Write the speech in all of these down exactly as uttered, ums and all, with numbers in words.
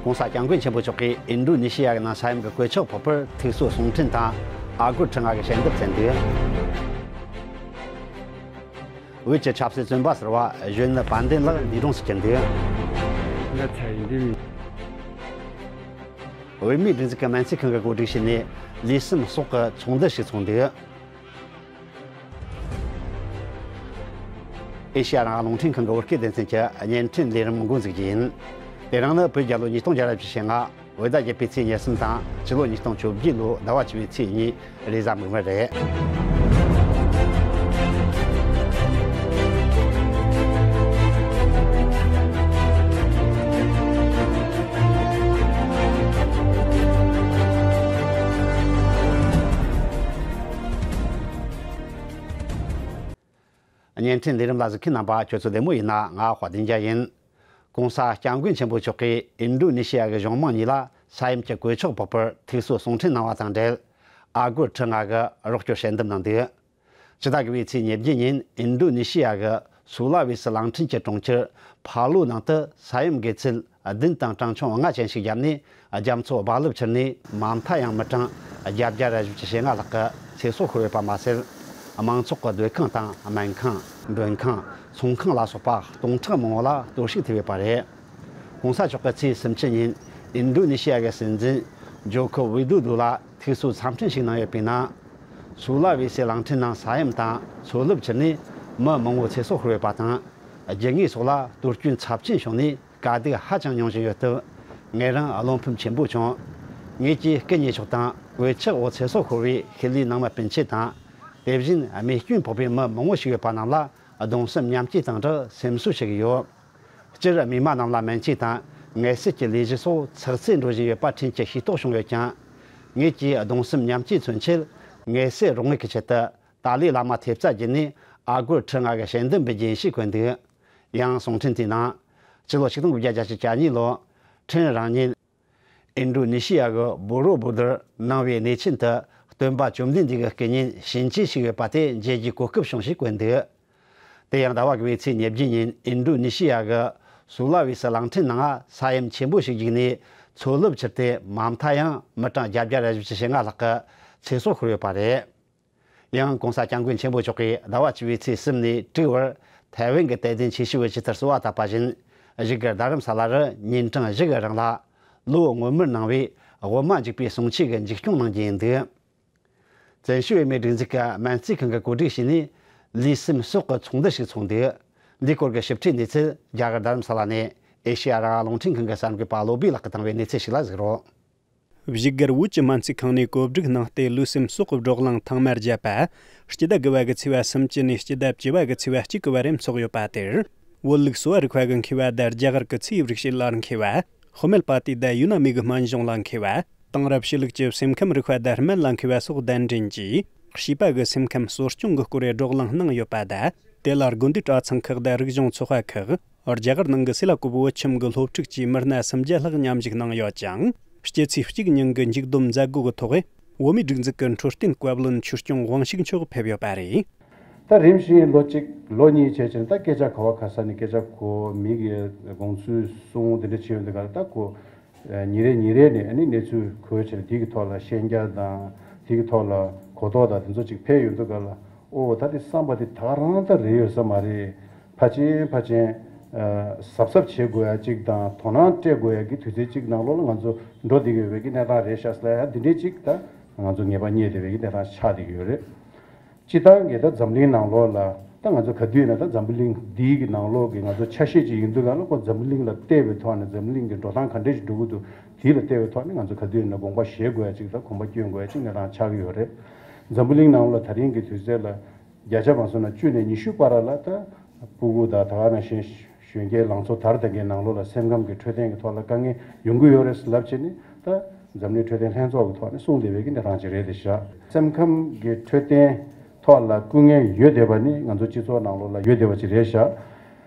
༸གོང་ས་༸སྐྱབས་མགོན་ཆེན་པོ་མཆོག་གིས་ཨིན་ཌོ་ནེ་ཤི་ཡ་གི་ནང་ས་ཡོམ་གྱི་གོད་ཆག་ཕོག་པར་ཐུགས་གསོ་གསུང་འཕྲིན་དང་ཨ་སྒོར་ཁྲི་ལྔ་གི་ཞལ་འདེབས་བསྩལ་འདུག། བོད་ཀྱི་ཆབ་སྲིད་བཙོན་པ་ཟུར་པ་གཞོན་ནུ་དཔལ་ལྡན་ལགས་འདས་གྲོངས་སུ་གྱུར་འདུག། ང་ཚ་ཡིན་འདི་མིན། བོད་མིའི་སྒྲིག་འཛུགས་ཀྱི་སྨན་རྩིས་ཁང་གིས་གོ་སྒྲིག་བྱས་ནས་ལུས་སེམས་ཟོག་གི་ཚོགས་འདུ་ཞིག་ཚོགས་འདུག། ཨེ་ཤེ་ཡ་རང་དབང་རླུང་འཕྲིན་ཁང་གི་བོད་སྐད་སྡེ་ཚན་གྱི་བརྙན་འཕྲིན་ལས་རིམ་འགོ་འཛུགས་རྒྱུ་ཡིན། དེ་རིང་ནི་བོད་རྒྱལ་ལོ་ཉིས་སྟོང་བརྒྱ་ར་བཅུ་ཞེ་ལྔ། བོད་ཟླ་བརྒྱད་པའི་ཚེས་ཉེར་གསུམ་དང་སྤྱི་ལོ་ཉིས་སྟོང་བཅོ་བརྒྱད་ལོའི་ཟླ་བ་བཅུ་པའི་ཚེས་གཉིས། རེས་གཟའ་མིག་དམར་རེད། བརྙན་འཕྲིན་ལས་རིམ་ལ་གཟིགས་མཁན་རྣམ་པ་ཁྱོད་ཚོ་བདེ་མོ་ཡིན་ན། ང་དཔལ་ལྡན་རྒྱལ་ཡིན། ༸གོང་ས་༸སྐྱབས་མགོན་ཆེན་པོ་མཆོག་གིས་ཨིན་ཌོ་ནེ་ཤི་ཡ་གི་གཞུང་མང་གཉིས་ལ་ས་ཡོམ་གྱི་གོད་ཆག་ཕོག་པར་ཐུགས་གསོ་གསུང་འཕྲིན་གནང་བ་དང་འབྲེལ། ཨ་སྒོར་ཁྲི་ལྔ་གི་རོགས་སྐྱོར་ཞལ་འདེབས་གནང་འདུག། ཕྱི་ཟླ་དགུ་པའི་ཚེས་ཉེར་བརྒྱད་ཉིན་ཨིན་ཌོ་ནེ་ཤི་ཡ་གི་སུ་ལ་ཝེ་སི་གླིང་ཕྲན་གྱི་གྲོང་ཁྱེར་ཕ་ལོ་ནང་དུ་ས་ཡོམ་འགོས་ཚད་བདུན་དང་གྲངས་ཆུང་ལྔ་ཅན་ཞིག་བརྒྱབ་ནས། རྒྱ་མཚོ་རྦ་རླབས་འཕྱུར་ནས་མ་མཐའ་ཡང་མི་གྲངས་བརྒྱད་བརྒྱ་ར་བཞི་བཅུ་ཞེ་ལྔ་ལྷག་གི་ཚེ་སྲོག་ཤོར་ཡོད་པ་མ་ཟད། མང་ཚོགས་ཀྱི་སྡོད་ཁང་དང་སྨན་ཁང་། མགྲོན་ཁང་། ཚོང་ཁང་ལ་སོགས་པ་སྟོང་ཕྲག་མང་བོ་ལ་གཏོར་བཤིག་ཐེབས་ཡོད་པ་རེད། ༸གོང་ས་མཆོག་གིས་ཚེས་སུམ་ཅུ་ཉིན་ཨིན་ཌོ་ནེ་ཤི་ཡ་གི་སྲིད་འཛིན་ཇོ་ཁོ་ཝི་དོ་དོ་ལ་ཐུགས་གསོའི་འཚམས་འཕྲིན་ཞིག་གནང་ཡོད་པའི་ནང་། སུ་ལ་ཝེ་སི་གླིང་ཕྲན་ནང་ས་ཡོམ་དང་མཚོ་རླབས་འཕྱུར་ནས་མི་མང་བོ་ཚེ་སྲོག་ཤོར་ཡོད་པ་དང་། རྒྱུ་དངོས་སོགས་ལ་གཏོར་སྐྱོན་ཚབས་ཆེན་བྱུང་ནས་དཀའ་སྡུག་ཧ་ཅང་མྱོང་བཞིན་ཡོད་སྟབས། ངེད་རང་བློ་ཕམ་ཆེན་པོ་བྱུང་། ངེད་ཀྱིས་སྐུ་ཉིད་མཆོག་དང་གོད་ཆག་འོག་ཚེ་སྲོག་ཤོར་བའི་ཤུལ་ལུས་ནང་མི་སྤུན་མཆེད་དང་། དེ་བཞིན་རྨས་སྐྱོན་ཕོག་པའི་མི་མང་བོ་ཞིག་ཡོད་པ་རྣམས་ལ་གདུང་སེམས་མཉམ་སྐྱེད་དང་སྦྲགས་སེམས་གསོ་ཞུ་གི་ཡོད། སྤྱིར་རྨས་མ་རྣམས་ལ་སྨན་བཅོས་དང་ངལ་སེལ་གྱི་ལས་གཞི་སོགས་ཚགས་ཚུད་འགྲོ་བཞིན་ཡོད་པ་ཕྲན་གྱིས་ཤེས་རྟོགས་བྱུང་ཡོད་ཀྱང་། ངེད་ཀྱིས་གདུང་སེམས་མཉམ་སྐྱེད་མཚོན་ཆེད་ངལ་སེལ་རོགས་དངུལ་གྱི་ཆེད་དུ་ཏཱ་ལའི་བླ་མ་ཐེབས་རྩ་བརྒྱུད་ནས་ཨ་སྒོར་ཁྲི་ལྔ་གི་ཞལ་འདེབས་འབུལ་རྒྱུ་ཡིན་ཞེས་བཀོད་འདུག། ཡང་གསུང་འཕྲིན་དེའི་ནང་། སྤྱི་ལོ་ཆིག་སྟོང་དགུ་བརྒྱ་བརྒྱད་ཅུ་གྱ་གཉིས་ལོར་ཕྲན་རང་ཉིད་ཨིན་ཌོ་ནེ་ཤི་ཡ་གི་བོ་རོ་བུ་དར་ནང་བའི་གནས་ཆེན་དུ་སྟོན་པ་བཅོམ་ལྡན་འདས་ཀྱི་སྐུ་བརྙན་ཞེན་ཆའི་བཞུགས་ཡོད་པ་དེ་མཇལ་རྒྱུའི་གོ་སྐབས་བྱུང་ཞེས་བཀོད་འདུག། དེ་ཡང་ཟླ་བ་དགུ་པའི་ཚེས་ཉེར་བརྒྱད་ཉིན་ཨིན་ཌོ་ནེ་ཤི་ཡ་གི་སུ་ལ་ཝེ་སི་གླིང་ཕྲན་ནང་ས་ཡོམ་ཆེན་པོ་ཞིག་བརྒྱུགས་ནས་མཚོ་རླབས་འཕྱུར་ཏེ་མ་མཐའ་ཡང་མི་གྲངས་བརྒྱད་བརྒྱ་ར་བཞི་བཅུ་ཞེ་ལྔ་ལྷག་གི་ཚེ་སྲོག་ཤོར་ཡོད་པ་རེད། ཡང་༸གོང་ས་༸སྐྱབས་མགོན་ཆེན་པོ་མཆོག་གིས་ཟླ་བ་བཅུ་པའི་ཚེས་གསུམ་ནས་དྲུག་བར་ཐའེ་ཝན་གྱི་དད་ལྡན་ཆོས་ཞུ་བོད་སྤྱི་ཐར་གསོལ་བ་བཏབ་པ་བཞིན། བཞུགས་སྒར་རྡ་རམ་ས་ལ་རུ་ཉིན་གྲངས་བཞི་གི་རིང་ལ་ལོ་སྔོན་མར་གནང་བའི་དབུ་མ་འཇིགས་པའི་གསུང་ཆོས་ཀྱི་མཇུག་སྐྱོང་གནང་རྒྱུ་ཡིན་འདུག། བཙན་བྱོལ་བོད་མིའི་སྒྲིག་འཛུགས་ཀྱི་སྨན་རྩིས་ཁང་གིས་གོ་སྒྲིག་བྱས་ནས་ལུས་སེམས་ཟོག་གི་ཚོགས་འདུ་ཞིག་ཚོགས་འདུག། འདིའི་སྐོར་གྱི་ཞིབ་ཕྲའི་གནས་ཚུལ་རྒྱ་གར་རྡ་རམ་ས་ལ་ནས་ཨེ་ཤེ་ཡ་རང་དབང་རླུང་འཕྲིན་ཁང་གི་གསར་འགོད་པ་བློ་བྷེ་ལགས་ཀྱིས་བཏང་བའི་གནས་ཚུལ་ཞིག་ལ་གཟིགས་རོགས། བཞུགས་སྒར་བོད་ཀྱི་སྨན་རྩིས་ཁང་ནས་གོ་སྒྲིག་གནང་སྟེ་ལུས་སེམས་ཟོག་གི་བགྲོ་གླེང་ཐེངས་མ་བརྒྱད་པ་སྤྱི་ཟླ་དགུ་པ་གི་ཚེས་པ་སུམ་ཅུ་ནས་སྤྱི་ཟླ་བཅུ་པ་གི་ཚེས་པ་གཅིག་གི་བར་རིམ་ཚོགས་ཡོད་པ་དེར། བོད་ལུགས་གསོ་བ་རིག་པ་གི་མཁས་པ་དང་རྒྱ་གར་གྱི་ཚེའི་རིག་བྱེད་ལ་མཁས་པ། ཧོ་མེལ་པ་ཏི་དང་ཡུ་ན་མི་གི་སྨན་གཞུང་ལ་མཁས་པ། དེང་རབས་ཕྱི་ལུགས་ཀྱི་སེམས་ཁམས་རིག་པ་དང་སྨན་ལ་མཁས་པ་སོགས་གདན་འདྲེན་གྱིས། བྱིས་པ་གི་སེམས་ཁམས་གསོ་སྐྱོང་གི་སྐོར་བགྲོ་གླེང་གནང་ཡོད་པ་དང་། དེ་ལ་དགོན་སྡེ་གྲྭ་ཚང་ཁག་དང་རིག་གཞུང་ཚོགས་པ་ཁག་རྒྱ་གར་ནང་གི་སེ་ལ་ཀོབ་བོད་ཁྱིམ་གྱི་སློབ་ཕྲུག་བཅས་མི་སྣ་སུམ་བརྒྱ་ལྷག་མཉམ་ཞུགས་གནང་ཡོད་ཅིང་། སྤྱི་ཚེས་གཅིག་ཉིན་གྱི་མཇུག་བསྡོམས་མཛད་སྒོ་གི་ཐོག་བོད་མིའི་སྒྲིག་འཛུགས་ཀྱི་འཕྲོད་བསྟེན་བཀའ་བློན་ཆོས་སྐྱོང་དབང་ཕྱུག་མཆོག་ཕེབས་ཡོད་པ་རེད། ད་རིམ་བཞིན་ལོ་གཅིག་ལོ་གཉིས་བྱས་ཕྱིན་ད་སྐད་ཆ་ག་བ་ག་ས་ནས་སྐད་ཆ་གོ། མི་གི་དགོངས་ཚུལ་གསུང་དེ་འདྲ་བྱས་ཡོང་དུས་ག་ལ་ད་གོ། ཉིན་རེ་ཉིན་རེ་ནས་ཨ་ནི་གནས་ཚུལ་གོ་བྱས་དེ་གི་ཐོག་ལ་ཤེས་རྒྱ་དང་དེ་གི་ཐོག་ལ་གོ་རྟོགས་དང་དེ་ཚོ་ཅིག་འཕེལ་ཡོང་དུས་ག་ལ། ཨོ་ད་དེ་བསམ་པ་དེ་ད་ག་རང་ད་རེད་ཡོད་ས་མ་རེད། ཕལ་ཆེར་ཕལ་ཆེར་གཟབ་གཟབ་བྱེད་དགོས་ཡ་གཅིག་དང་དོ་སྣང་སྤྲད་དགོས་ཡ་གི་དུས་ཚོད་གཅིག་ནང་ལོགས་ལ་ང་ཚོ་འགྲོ་བསྡད་ཀྱི་ཡོད་པའི་གི་གནས་སྟངས་རེད་ཤག་ཟེར་ཡ་འདི་འདྲའི་གཅིག་ད་ང་ཚོ་ངེས་པ་རྙེད་བསྡད་པའི་གི་གནས་སྟངས་ཆགས་བསྡད་ཀྱི་ཡོད་རེད། སྤྱིར་བཏང་གི་ད་འཛམ་གླིང་ནང་ལོགས་ལ་ད་ང་ཚོ་ག་དུས་ཡིན་ན་ད་འཛམ་བུ་གླིང་འདིའི་གི་ནང་ལོགས་ཀྱི་ང་ཚོ་ཆ་ཤས་ཅིག་ཡིན་དུས་ག་ལ་ཁོ་འཛམ་བུ་གླིང་ལ་བལྟས་པའི་ཐོག་ནས་འཛམ་བུ་གླིང་གི་འགྲོ་སྟངས་ག་འདྲས་ཞིག་འགྲོ་གི་འདུག་དེ་ལ་བལྟས་པའི་ཐོག་ནས་ང་ཚོ་ག་དུས་ཡིན་ན་དགོངས་པ་བཞེས་དགོས་ཡ་ཅིག་ད་གོམ་པ་སྐྱོན་དགོས་ཡ་ཅིག་གནས་སྟངས་ཆགས་ཀྱི་ཡོད་རེད། འཛམ་བུ་གླིང་ནང་ལ་ད་རིང་གི་དུས་ཚོད་ལ་བརྒྱ་ཆ་མ་སོང་ན་བཅུ་ནས་ཉི་ཤུ་བར་ལ་ད་སྤུ་གུ་དང་ད་ག་ནང་བཞིན་གཞོན་སྐྱེས་ལང་ཚོ་དར་ལྡན་གྱི་ནང་ལོགས་ལ་སེམས་ཁམས་ཀྱི་འཕྲོད་བསྟེན་གྱི་ཐོག་ལ་དཀའ་ངལ་ཡོང་གི་ཡོད་རེད་ལབ་བྱས་ནས་ད་འཛམ་གླིང་འཕྲོད་བསྟེན་ལྷན་ཚོགས་ཀྱི་ཐོག་ནས་གསུངས་བསྡད་པའི་གི་གནས་སྟངས་ཅིག་རེད་དེ་ཤག་སེམས་ཁམས་ཀྱི་འཕྲོད་བསྟེན་ཐོག་ལ་སྐུ་ངལ་ཡོད་བསྡད་པ་ནི་ང་ཚོ་སྤྱི་ཚོགས་ནང་ལོགས་ལ་ཡོད་བསྡད་པ་ཅིག་རེད་ཤག་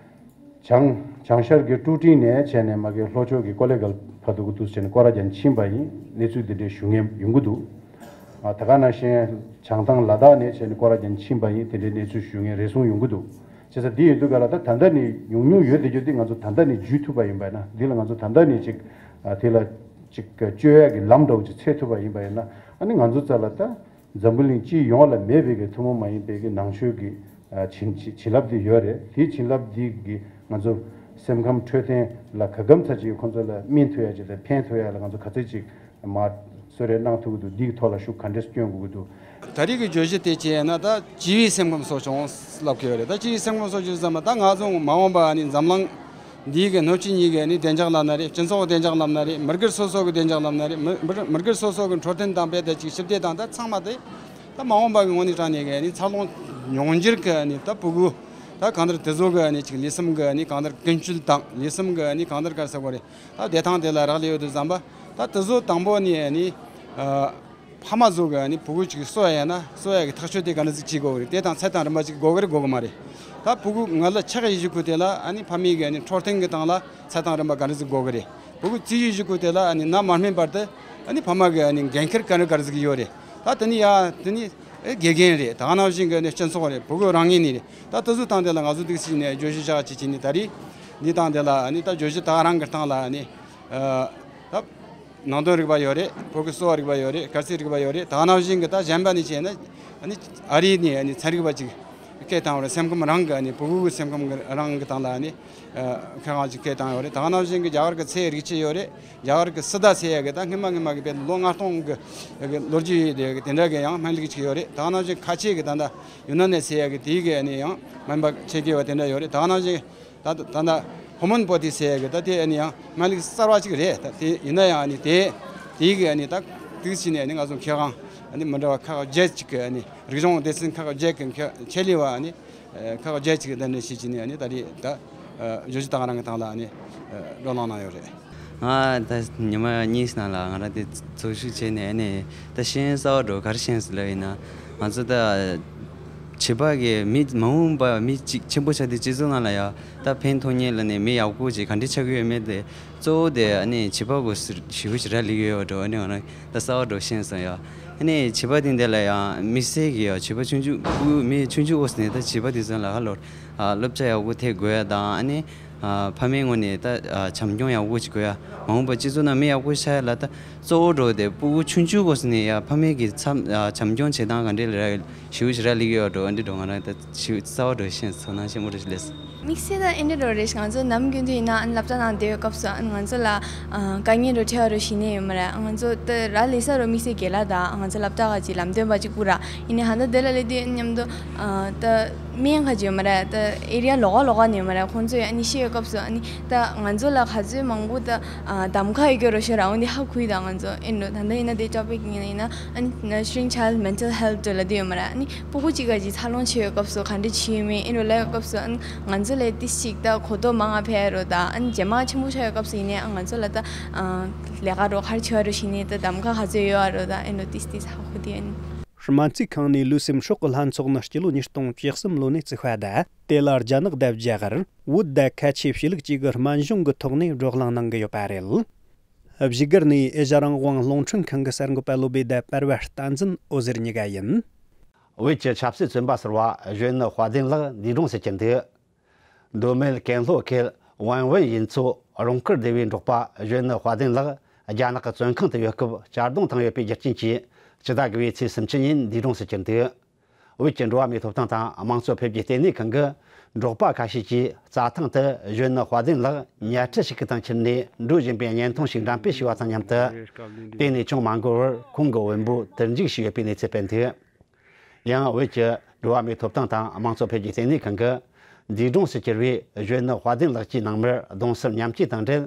བྱང་བྱང་ཤར་གྱི་ཀྲུའུ་ཀྲིང་ནས་བྱས་ནས་མ་གི་ལྷོ་ཕྱོགས་ཀྱི་ཀོ་ལེ་གལ་བར་དུ་གི་དུས་བྱས་ནས་སྐོར་ར་རྒྱག་ཕྱིན་པ་ཡིན། གནས་ཚུལ་འདི་འདྲའི་ཞུ་མཁན་ཡོང་གི་འདུག་ཨ་ད་ག་ནང་བཞིན་བྱང་ཐང་ལ་དྭགས་ནས་བྱས་ནས་སྐོར་ར་རྒྱག་ཕྱིན་པ་ཡིན། དེ་འདྲའི་གནས་ཚུལ་ཞུ་མཁན་རེ་ཟུང་ཡོང་གི་འདུག་བྱས་ཙང་འདི་ཡིན་དུས་ག་ལ་ད་ད་ལྟ་ནས་ཉུང་ཉུང་ཡོད་བསྡད་རྒྱུ་འདི་ང་ཚོ་ད་ལྟ་ནས་བརྒྱུད་ཐུབ་པ་ཡིན་པ་ན་འདི་ལ་ང་ཚོ་ད་ལྟ་ནས་ཅིག་ ཨ་དེ་ལ་ཅིག་བཅོས་ཡག་གི་ལམ་འདྲ་བོ་ཅིག་འཚོལ་ཐུབ་པ་ཡིན་པ་ཡིན་ན། ཨ་ནི་ང་ཚོ་རྩ་ལ་ད་འཛམ་བུ་གླིང་སྤྱི་ཡོངས་ལ་མེད་པའི་གི་ཐུན་མོང་མ་ཡིན་པའི་གི་ནང་ཆོས་ཀྱི་ཨ་བྱིན་བྱིན་བྱིན་རླབས་དེ་ཡོད་རེད། དེའི་བྱིན་རླབས་འདི་གིས་ང་ཚོ་སེམས་ཁམས་འཕྲོད་བསྟེན་ལ་ག་གམ་ཚ་ཅིག་ཁོང་ཚོ་ལ་སྨིན་ཐུབ་ཡ་ཅིག་དང་ཕན་ཐོགས་ཡ་ལ་ང་ཚོ་ག་ཚོད་ཅིག་མ་གསོལ་རས་གནང་ཐུབ་ཀྱི་འདུག་འདིའི་ཐོག་ལ་ཤུགས་ག་འདྲས་སྐྱོན་དགོས་ཀྱི་འདུག་ད་རེས་ཀྱི་བརྗོད་གཞི་དེ་བྱས་ན་ད་བྱིས་པའི་སེམས་ཁམས་གསོ་སྐྱོང་ལབ་ཀྱི་ཡོད་རེད། ད་བྱིས་པའི་སེམས་ཁམས་གསོ་སྐྱོང་ཟེར་ན་ད་ང་ཚོ་མ་འོངས་པ་ནི་འཛམ་གླིང་འདིའི་གི་སྣོད་བཅུད་གཉིས་ཀྱི་ནི་བདེ་འཇགས་ལབ་ན་རེད། སྤྱི་ཚོགས་བདེ་འཇགས་ལབ་ན་རེད། མི་སྒེར་སོ་སོ་གི་བདེ་འཇགས་ལབ་ན་རེད། མི་མི་མི་སྒེར་སོ་སོ་གི་འཕྲོད་བསྟེན་དང་རྦད་དེ་ཅིག་ཞི་བདེ་དང་ད་ཚང་མ་དེ་ད་མ་འོངས་པ་གི་ངོས་ནས་དྲངས་ནས་གི་ནི་འཚར་ལོངས་ཡོང་རྒྱུར་གི་ནི་ད་ཕྲུ་གུ་ད་གང་ལྟར་དེ་ཚོ་གི་ནི་ཅིག་ལུས་སེམས་གི་ནི་གང་ལྟར་ཀུན་སྤྱོད་དང་ལུས་སེམས་གི་ནི་གང་ལྟར་ག་རེ་ཟེར་དགོས་རེད། ད་བདེ་ཐང་དེ་ལ་རག་ལས་ཡོད་དུས་ཙམ་པ་ད་དེ་ཚོ་དང་པོ་ནས་ནི་ཨ། ཕ་མ་ཚོ་གི་ནི་ཕྲུ་གུ་ཅིག་གསོ་ཡ་ཡིན་ན་གསོ་ཡ་གི་ཐག་གཅོད་དེ་ག་འདྲ་ཟིག་བྱེད་དགོས་གི་རེད། དེ་དང་ཚད་དང་རིམ་པ་ཅིག་དགོས་གི་རེད་དགོས་གི་མ་རེད། ད་ཕྲུ་གུ་ང་ལ་ཆགས་ཡི་གཞུག་གུ་དེ་ལ་ཨ་ནི་ཕ་མའི་གི་ནི་འཕྲོད་བསྟེན་གི་སྟེང་ལ་ཚད་དང་རིམ་པ་ག་འདྲ་ཟིག་དགོས་གི་རེད། ཕྲུ་གུ་བརྩི་ཡི་གཞུག་གུ་དེ་ལ་ཨ་ནི་ན་མ་སྨིན་བར་དུ་ཨ་ནི་ཕ་མ་གི་ཨ་ནི་འགན་འཁྱེར་ག་འདྲ་ག་འདྲ་ཟིག་ཡོད་རེད། ད་དེ་ནི་ཡ་དེ་ནི་ཨེ་དགེ་རྒན་རེད། ད་ག་ནང་བཞིན་གི་ནི་སྤྱི་ཚོགས་རེད། ཕྲུ་གུ་རང་ངོས་ནས་རེད། ད་དེ་ཚོ་སྟེང་དེ་ལ་ང་ཚོ་འདུག་སེ་ནས་བརྗོད་གཞི་བཞག་ཅིག་བྱས་ནས་ད་རེས་འདི་སྟེང་དེ་ལ་ཨ་ནི་ད་བརྗོད་གཞི་ད་ག་རང་གི་སྟེང་ལ་ཨ་ནི་ཨ། ད་ནང་དོན་རིག་པ་ཡོད་རེད། ཕྲུ་གུ་གསོ་བ་རིག་པ་ཡོད་རེད། དཀར་རྩིས་རིག་པ་ཡོད་རེད། ད་ག་ནང་བཞིན་གྱི་ད་གཞན་པ་ནས་བྱས་ན་ཨ་ནི་ཨ་རི་ནས་ཨ་ནི་ཚན་རིག་པ་ཅིག་སྐད་བཏང་བ་རེད། སེམས་ཁམས་རང་གི་ཨ་ནི་ཕྲུ་གུ་གི་སེམས་ཁམས་གི་རང་གི་སྟེང་ལ་ཨ་ནི་ཨ་མཁས་དབང་ཅིག་སྐད་བཏང་ཡོད་རེད། ད་ག་ནང་བཞིན་གྱི་རྒྱ་གར་གྱི་ཚེ་རིག་ཆེད་ཡོད་རེད། རྒྱ་གར་གྱི་སི་ད་ཟེར་ཡ་གི་ད་སྔོན་མ་སྔོན་མ་གི་དཔེ་ལོ་ལྔ་སྟོང་གི་གི་ལོ་རྒྱུས་ཡོད་དེ་དེ་འདྲ་གི་ཡང་སྨན་ལུགས་ཅིག་ཡོད་རེད། ད་ག་ནང་བཞིན་ཁ་ཆེ་གི་ད་ལྟ་ཡུ་ན་ནན་ཟེར་ཡ་གི་དེའི་གི་ཨ་ནི་ཡང་སྨན་པ་ཆེ་གེ་བ་དེ་འདྲ་ཡོད་རེད། ད་ག་ནང་བཞིན། ད་ད་ད་ཧོ་མོན་པོ་ཏི་ཟེར་ཡ་གི་ད་དེ་ཨ་ནི་ཡང་སྨན་ལུགས་གསར་བ་ཅིག་རེད། ད་དེ་ཡིན་ན་ཡང་ཨ་ནི་དེ་དེའི་གི་ཨ་ནི་ད་དུས་ཕྱིན་ནས་ཨ་ནི་ང་ཚོ་མཁས་དབང་ཨ་ནི་མི་འདྲ་བ་ཁག་བརྒྱད་ཅིག་གི་ཨ་ནི་རིག་གཞུང་སྡེ་ཚན་ཁག་བརྒྱད་ཀྱི་མཁས་ཆེད་ལས་བ་ཨ་ནི་ཁག་བརྒྱད་ཅིག་གི་གདན་འདྲེན་བྱེད་ཀྱི་ནི་ཨ་ནི་ད་རེས་ད་བརྗོད་གཞི་ད་ག་རང་གི་སྟེང་ལ་ཨ་ནི་བགྲོ་གླེང་གནང་ཡོད་རེད། ང་ད་ཉི་མ་གཉིས་ནང་ལ་ང་རང་དེ་ཚོགས་ཞུགས་བྱས་ནས་ཨ་ནི་ད་ཤེས་ཡོན་གསར་བ་འགྲོ་ག་རེ་ཤེས་ཟེར་ལབ་ཡིན་ན། ང་ཚོ་ད་བྱིས་པ་གི་མི་མ་འོངས་པ་མི་གཅིག་ཆེན་པོ་ཆགས་དུས་སྤྱི་ཚོགས་ནང་ལ་ཡ་ད་ཕན་ཐོགས་མཁན་ལ་ནི་མི་ཡག་པོ་ཅིག་ག་འདྲ་ཆགས་ཀྱི་ཡོད་མེད་དེ་གཙོ་བོ་དེ་ཨ་ནི་བྱིས་པ་གོ་ཞེ་པོ་ཞེ་དྲག་ལུས་ཡོད་འགྲོ། ཨ་ནི་ང་རང་ད་གསར་བ་འགྲོ་ཤེས་སོང་ཡ། ཨ་ནི་བྱིས་པ་དེ་འདྲ་ལ་ཡང་དམིགས་བསལ་གྱི་ཡ་བྱིས་པ་ཆུང་ཆུང་ཕྲུ་གུ་མི་ཆུང་ཆུང་འོག་ནས་ད་བྱིས་པ་དེ་ཚོ་ལ་ཧ་ལོ་སློབ་བྱ་ཡག་པོ་ཐེབས་དགོས་ཡ་དང་། ཨ་ནི་ཕ་མའི་ངོས་ནས་ད་བྱམས་སྐྱོང་ཡག་པོ་ཅིག་དགོས་ཡ། མ་འོངས་པ་སྤྱི་ཚོགས་ནང་མི་ཡག་པོ་ཆགས་ཡ་ལ་ད་གཙོ་བོ་འགྲོ་དེ་ཕྲུ་གུ་ཆུང་ཆུང་འོག་ནས་ཡ་ཕ་མའི་གི་བྱམས་སྐྱོང་བྱེད་སྟངས་ག་འདྲ་ལ་ར་ཞེ་པོ་ཞེ་དྲག་ལུས་ཡོད་འགྲོ། ཨ་འདྲ་འགྲོ་ང་རང་ད་ཞེ་པོ་གསར་བ་འགྲོ་ཤེས་སོང་ན་ཤེས་མོ་རེ་ལས། དམིགས་བསལ་ད་ཨེ་འདྲ་རོ་རེད། ང་ཚོ་ནམ་རྒྱུན་དུ་ཡིན་ན་ཨ་ནི་སློབ་གྲྭ་ནང་བསྡད་ཡོད་སྐབས་སུ་ཨ་ནི་ང་ཚོ་ལ་ཨ་དཀའ་ངལ་རོ་འཕྲད་པ་རོ་ཞིག་ནས་ཡོད་མ་རེད། ང་ཚོ་ད་ར་ལས་ས་རོ་དམིགས་བསལ་རྒན་ལགས་དང་ང་ཚོ་སློབ་གྲྭ་ག་ཅིག་ལམ་སྟོན་པ་ཅིག་སྐུ་ར་ཡིན་ནའི་ཧ་ད་དེ་ལ་སླེབས་དུས་ཨ་ནི་མཉམ་དུ་ཨ་ད་སྨན་ཁ་ཅིག་ཡོད་མ་རེད། ད་ཨེ་རི་ཡ་ལོགས་ཀ་ལོགས་ཀ་ནས་ཡོད་མ་རེད། ཁོང་ཚོས་ཨ་ནི་ཤེས་ཡོད་སྐབས་སུ་ཨ་ནི་ད་ང་ཚོ་ལ་ག་ཚོད་མང་པོ་ད་ཨ་གདམ་ཁ་ཡོད་ཀྱི་རོ་ཤོར་ར་འོན་ཏེ་ཧ་གོ་ཡི་ད་ང་ཚོ་ཨེ་འགྲོ་ད་ད་ཡིན་ན་དེ་ཅོག་པའི་ཡིན་ན་ཨ་ནི་Nurturing Child Mental Health ལ་དེ་ཡོད་མ་རེད། ཨ་ནི་ཕྲུ་གུ་གཅིག་ག་ཅིག་འཚར་ལོངས་བྱེད་ཡོད་སྐབས་སུ་ག་འདྲ་བྱེད་ཡོད་མེད་ཨེ་འགྲོ་ལབ་ཡོད་སྐབས་སུ་ཨ་ནི་ང་ཚོ་ལས་ཏིས་ཅིག་ད་གོ་རྟོགས་མང་ང་འཕེལ་ཡ་རོ་ད་ཨ་ནི་རྗེས་མ་ཆེན་པོ་ཆགས་ཡོད་སྐབས་སུ་ཡིན་ནའི་ཨ་ང་ཚོ་ལ་ད་ཨ་ལས་ཀ་རོ་ག་རེ་བྱེད་ཡ་རོ་ཞིག་ནས་ད་གདམ་ཁ་ག་ཚོད་ཡོད་ཡ་རོ་ད་ཨེ་འགྲོ་ཏིས་ཏིས་ཧ་གོ་དེ་ཨ་ནི། སྨན་རྩིས་ཁང་ནས་ལུས་སེམས་སྲོག་གི་ལྷན་ཚོགས་ནི་སྤྱི་ལོ་ཉིས་སྟོང་བཅུ་གསུམ་ལོ་ནས་བཙུགས་པ་དང་དེ་ལ་རྒྱ་ནག་དང་རྒྱ་གར་བོད་དང་ཁ་ཆེ་ཤོས་ལུགས་གཅིག་གི་སྨན་གཞུང་གི་ཐོག་ནས་བགྲོ་གླེང་གནང་གི་ཡོད་པ་རེད། བཞུགས་སྒར་ནས་ཨེ་ཤ་རང་དབང་རླུང་འཕྲིན་ཁང་གི་གསར་འགོད་པ་བློ་བྷེ་དང་པར་བ་བསྟན་འཛིན་འོད་ཟེར་གཉིས་ཀ་ཡིན། བོད་ཀྱི་ཆབ་སྲིད་བཙོན་པ་ཟུར་པ་གཞོན་ནུ་དཔལ་ལྡན་ལགས་འདས་གྲོངས་སུ་གྱུར་འདུག་མདོ་སྨད་ཀན་ལྷོ་ཁུལ་ཝན་ཝན་ཡུལ་ཚོ་རོང་དཀར་སྡེ་བའི་འབྲོག་པ་གཞོན་ནུ་དཔལ་ལྡན་ལགས་རྒྱ་ནག་གི་བཙོན་ཁང་དུ་ཡོད་སྐབས་གཅར་རྡུང་བཏང་ཡོད་པའི་རྒྱུ་རྐྱེན་གྱིས་ཕྱི་ཟླ་དགུ་པའི་ཚེས་སུམ་ཅུ་ཉིན་འདས་གྲོངས་སུ་གྱུར་འདུག་བོད་ཀྱི་འགྲོ་བ་མིའི་ཐོབ་ཐང་དང་དམངས་གཙོ་འཕེལ་རྒྱས་ལྟེ་གནས་ཁང་གི་འབྲོག་པ་ཁ་ཤས་ཀྱིས་རྩྭ་ཐང་དུ་གཞོན་ནུ་དཔལ་ལྡན་ལགས་ཉལ་ཁྲི་ཞིག་གི་སྟེང་ཁྱེར་ནས་འགྲོ་བཞིན་པའི་བརྙན་ཐུང་ཞིག་འགྲེམས་སྤེལ་བྱས་པ་དང་མཉམ་དུ། དེ་ནས་ཅུང་མ་འགོར་བར་ཁོང་གི་བེམ་པོ་དུར་འཇུག་བྱས་ཡོད་པའི་གནས་ཚུལ་སྤེལ་འདུག་ཡང་བོད་ཀྱི་འགྲོ་བ་མིའི་ཐོབ་ཐང་དང་དམངས་གཙོ་འཕེལ་རྒྱས་ལྟེ་གནས་ཁང་གིས་འདས་གྲོངས་སུ་གྱུར་བའི་གཞོན་ནུ་དཔལ་ལྡན་ལགས་ཀྱི་ནང་མིར་གདུང་སེམས་མཉམ་སྐྱེད་དང་འབྲེལ།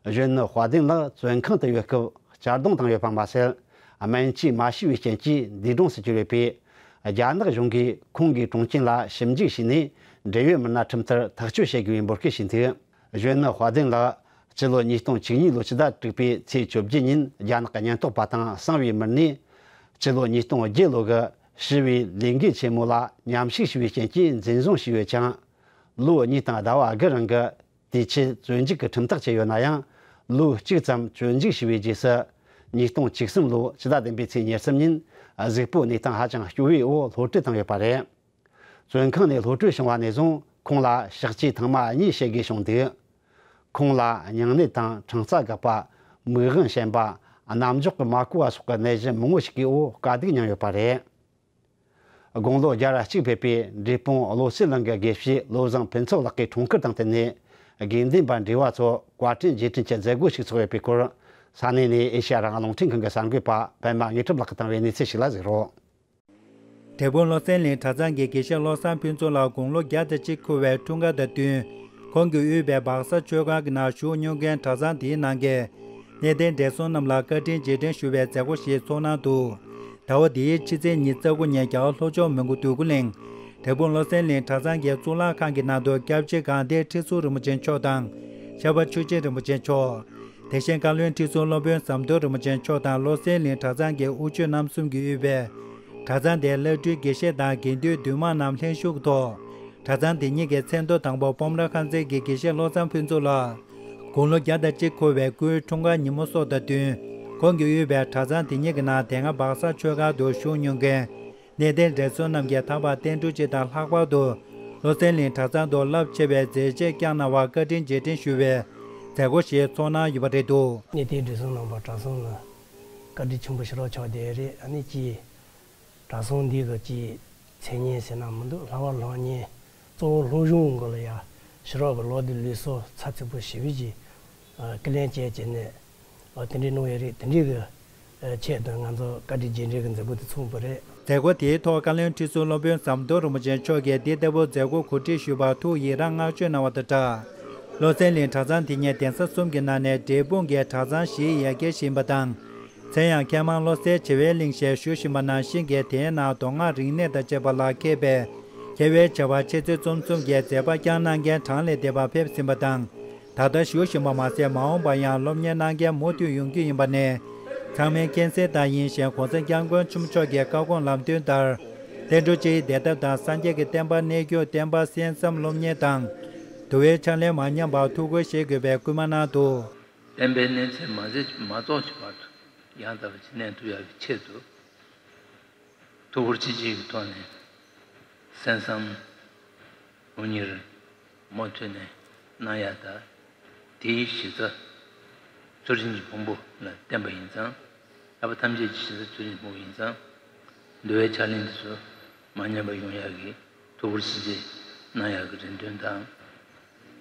གཞོན་ནུ་དཔལ་ལྡན་ལགས་བཙོན་ཁང་དུ་ཡོད་སྐབས་གཅར་རྡུང་བཏང་ཡོད་པ་མ་ཟད། སྨན་བཅོས་མ་བྱས་པའི་རྐྱེན་གྱིས་འདས་གྲོངས་སུ་གྱུར་ཡོད་པས། རྒྱ་ནག་གཞུང་གིས་ཁོང་གི་གྲོངས་རྐྱེན་ལ་ཞིབ་འཇུག་བྱས་ནས་འབྲེལ་ཡོད་མི་སྣ་ཁྲིམས་ལྟར་ཐག་གཅོད་བྱེད་དགོས་པའི་འབོད་སྐུལ་བྱས་འདུག་གཞོན་ནུ་དཔལ་ལྡན་ལགས་སྤྱི་ལོ་ཉིས་སྟོང་བཅུ་གཉིས་ལོའི་ཕྱི་ཟླ་དྲུག་པའི་ཚེས་བཅོ་བརྒྱད་ཉིན་རྒྱ་ནག་གི་ཉེན་རྟོག་པ་དང་གསང་བའི་མི་སྣས། སྤྱི་ལོ་ཉིས་སྟོང་བརྒྱད་ལོ་གི་ཞི་བའི་ལས་འགུལ་ཆེན་མོ་ལ་མཉམ་ཞུགས་བྱས་པའི་རྐྱེན་གྱིས་འཛིན་བཟུང་བྱས་ཡོད་ཅིང་། ལོ་གཉིས་དང་ཟླ་བ་དགུ་རིང་གི་དེའི་ཆེད་བཙོན་འཇུག་གི་ཁྲིམས་ཐག་བཅད་ཡོད་ན་ཡང་། ལོ་གཅིག་ཙམ་བཙོན་འཇུག་བྱས་པའི་རྗེས་སུ། ཉིས་སྟོང་བཅུ་གསུམ་ལོའི་ཕྱི་ཟླ་བདུན་པའི་ཚེས་ཉེར་གསུམ་ཉིན་གཟུགས་པོའི་གནས་སྟངས་ཧ་ཅང་སྐྱོ་བོའི་འོག་གློད་གྲོལ་བཏང་ཡོད་པ་རེད། བཙོན་ཁང་ནས་གློད་གྲོལ་བྱུང་བ་ནས་བཟུང་ཁོང་ལ་གཤགས་བཅོས་ཐེངས་མ་གཉིས་བྱེད་དགོས་བྱུང་འདུག་ཁོང་ལ་སྙིང་ནད་དང་ཁྲག་རྩ་འགག་པ། མིག་དབང་ཞན་པ། རྣ་འཇོག་གི་མ་གོ་བ་སོགས་ཀྱི་ནད་གཞི་མང་བོ་ཞིག་གི་འོག་དཀའ་སྡུག་མྱངས་ཡོད་པ་རེད། དགུང་ལོ་བརྒྱ་ར་གཅིག་ཕེབས་པའི་འབྲས་སྤུངས་བློ་གསལ་གླིང་གི་དགེ་བཤེས་བློ་བཟང་ཕུན་ཚོགས་ལགས་ཀྱིས་འཁྲུངས་སྐར་དང་བསྟུན་ནས། དགེ་འདུན་པ་འབྲེལ་བ་ཚོ་བཀའ་དྲིན་རྗེས་དྲན་གྱི་མཛད་སྒོ་ཞིག་ཚོགས་ཡོད་པའི་སྐོར། ས་གནས་ནས་ཨེ་ཤ་ཡ་རང་དབང་རླུང་འཕྲིན་ཁང་གི་གསར་འགོད་པ་པད་མ་དངོས་གྲུབ་ལགས་ཀྱིས་བཏང་བའི་གནས་ཚུལ་ཞིག་ལ་གཟིགས་རོགས། འབྲས་སྤུངས་བློ་གསལ་གླིང་གྲྭ་ཚང་གི་དགེ་བཤེས་བློ་བཟང་ཕུན་ཚོགས་ལགས་དགུང་ལོ་བརྒྱ་དང་གཅིག་འཁོར་བའི་འཁྲུངས་སྐར་དང་བསྟུན། ཁོང་གིས་དབུས་པའི་སྦག་ས་ཆོས་ཁང་གི་ནང་བཞུགས་མྱོང་མཁན་གྲྭ་ཚང་དེའི་ནང་གི་གནས་བརྟན་བགྲེས་སོང་རྣམས་ལ་བཀའ་དྲིན་རྗེས་དྲན་ཞུ་བའི་མཛད་སྒོ་ཞིག་ཚོགས་གནང་འདུག་ཟླ་བ་འདིའི་ཕྱི་ཚེས་ཉི་ཤུ་རྩ་དགུ་ཉིན་རྒྱལ་བ་ལྷོ་ཕྱོགས་མོན་གྷོ་འདོད་རྒུ་གླིང་། འབྲས་སྤུངས་བློ་གསལ་གླིང་གྲྭ་ཚང་གི་གཙུག་ལག་ཁང་གི་ནང་དུ་སྐྱབས་རྗེ་དགའ་ལྡན་ཁྲི་ཟུར་རིན་པོ་ཆེ་མཆོག་དང་། ཤར་པ་ཆོས་རྒྱལ་རིན་པོ་ཆེ་མཆོག་དེ་བཞིན་བཀའ་བློན་ཁྲི་ཟུར་སློབ་དཔོན་ཟམ་གདོང་རིན་པོ་ཆེ་མཆོག་དང་བློ་གསལ་གླིང་གྲྭ་ཚང་གི་དབུ་ཆོས་རྣམ་གསུམ་གྱིས་དབུས་པའི་གྲྭ་ཚང་དེའི་བླ་སྤྲུལ་དགེ་བཤེས་དང་དགེ་འདུན་འདུས་མང་རྣམས་ལྷན་ཞུགས་ཐོག་གྲྭ་ཚང་དེ་ཉིད་ཀྱི་མཚན་ཐོ་དང་པོ་སྤོམ་ར་ཁང་ཚན་གྱི་དགེ་བཤེས་བློ་བཟང་ཕུན་ཚོགས་ལགས་དགུང་ལོ་བརྒྱ་དང་གཅིག་འཁོར་བའི་སྐུའི་འཁྲུངས་སྐར་ཉིན་མོ་སོགས་དང་བསྟུན། ཁོང་གིས་དབུས་པའི་གྲྭ་ཚང་དེ་ཉིད་ཀྱི་ནང་དེ་སྔ་སྦག་ས་ཆོས་ཁང་དུ་བཞུགས་མྱོང་མཁན་གནས་བརྟན་བགྲེས་སོང་རྣམས་ཀྱིས་ད་བར་བསྟན་འགྲོ་སྤྱི་དང་ལྷག་པར་དུ་བློ་གསལ་གླིང་གྲྭ་ཚང་དུ་རླབས་ཆེ་བའི་མཛད་རྗེས་བསྐྱངས་གནང་བར་བཀའ་དྲིན་རྗེས་དྲན་ཞུ་བའི་མཛད་སྒོ་ཞིག་ཚོགས་གནང་ཡོད་པ་རེད་འདུག་གནས་བརྟན་བགྲེས་སོང་རྣམ་པ་གྲྭ་ཚང་ལ་བཀའ་དྲིན་ཆེན་པོ་ཞེ་དྲག་ཆགས་བསྡད་རེད། ཨ་ནི་ཅི། གྲྭ་ཚང་འདི་གི་ཅི་མཚན་སྙན་ཟེར་ན་མི་འདུག་ལྷ་བ་ལྷ་གཉན་གཙོ་བོ་ལྷོ་གཞུང་གི་ལ་ཡ་ཕྱི་རོལ་གྱི་ལོ་དེ་ལུས་སྲོག་ཚ་ཚིག་པོ་ཞེ་པོ་ཅིག་སྐུ་ལན་བཅད་བྱས་ནས་དེ་འདྲའི་གནང་ཡོད་རེད། དེ་འདྲའི་གི་ཆེད་དུ་ང་ཚོ་བཀའ་དྲིན་རྗེས་དྲན་གྱི་མཛད་སྒོ་དེ་ཚོགས་པ་རེད། མཛད་སྒོ་དེའི་ཐོག་བཀའ་བློན་ཁྲི་ཟུར་སློབ་དཔོན་ཟམ་གདོང་རིན་པོ་ཆེ་མཆོག་གིས་འདི་ལྟ་བུ་མཛད་སྒོ་གོ་སྒྲིག་ཞུས་པར་ཐུགས་ཡི་རང་བསྔགས་བརྗོད་གནང་བ་དང་སྦྲགས། བློ་གསལ་གླིང་གྲྭ་ཚང་དེ་ཉིད་གདན་ས་གསུམ་གྱི་ནང་ནས་འབྲས་སྤུངས་ཀྱི་གྲྭ་ཚང་བཞིའི་ཡ་གྱལ་ཞིག་ཡིན་པ་དང་། མཚན་ཡང་མཁས་མང་བློ་གསལ་བྱེ་བའི་གླིང་ཞེས་ཞུ་བཞིན་པ་ནང་བཞིན་གྱི་དེའི་ནང་མདོ་སྔགས་རིག་གནས་དང་བཅས་པ་ལ་མཁས་པའི་མཁས་པའི་བྱ་བ་ཆེ་ཚད་རྩོམ་གསུམ་གྱི་མཛད་པ་བསྐྱངས་གནང་མཁན་གྲངས་ལས་འདས་པ་ཕེབས་ཟིན་པ་དང་། ད་ལྟ་བཞུགས་བཞིན་པ་མ་ཟད་མ་འོངས་པར་ཡང་སློབ་གཉེར་གནང་མཁན་མུ་མཐུད་ཡོང་རྒྱུ་ཡིན་པ་ནི་ཚང་མས་མཁྱེན་གསལ་ལྟར་ཡིན་ཞིང་། གོང་ས་སྐྱབས་མགོན་ཆེན་པོ་མཆོག་གི་བཀའ་དགོངས་ལམ་སྟོན་ལྟར་བསྟན་འགྲོ་སྤྱིའི་བདེ་ཐབས་དང་སངས་རྒྱས་ཀྱི་བསྟན་པ་གནས་རྒྱུ། བསྟན་པ་གསན་བསམ་སློབ་གཉེར་དང་། འདུལ་བའི་ཕྱག་ལེན་མ་ཉམས་པར་ཐུགས་ཁུར་བཞེས་དགོས་པའི་སྐུལ་མ་གནང་འདུག་བསྟན་པའི་གནས་ཚད་མ་ཟད་མ་རྫོགས་ཀྱི་བར་དུ་ཡང་དག་པའི་ཕྱིར་གནས་ཐུབ་ཡག་གི་ཆེད་དུ། ཐུགས་ཁུར་ཆེ་བསྐྱེད་ཀྱི་ཐོག་ནས་གསན་བསམ་སློབ་གཉེར་མུ་མཐུད་ནས་གནང་ཡག་དང་། དེའི་གཞི་རྩ་ཚུལ་ཁྲིམས་ཀྱི་ཕུང་པོ་ལ་བརྟེན་པ་ཡིན་ཙང་། ལྷག་པ་ཐམས་ཅད་ཀྱི་གཞི་རྩ་ཚུལ་ཁྲིམས་ཀྱི་ཕུང་པོ་ཡིན་ཙང་། འདུལ་བའི་ཕྱག་ལེན་འདི་ཚོ་མ་ཉམས་པ་ཡོང་ཡག་གི་ཐུགས་ཁུར་ཆེ་བསྐྱེད་གནང་ཡག་གི་རེ་འདུན་དང་།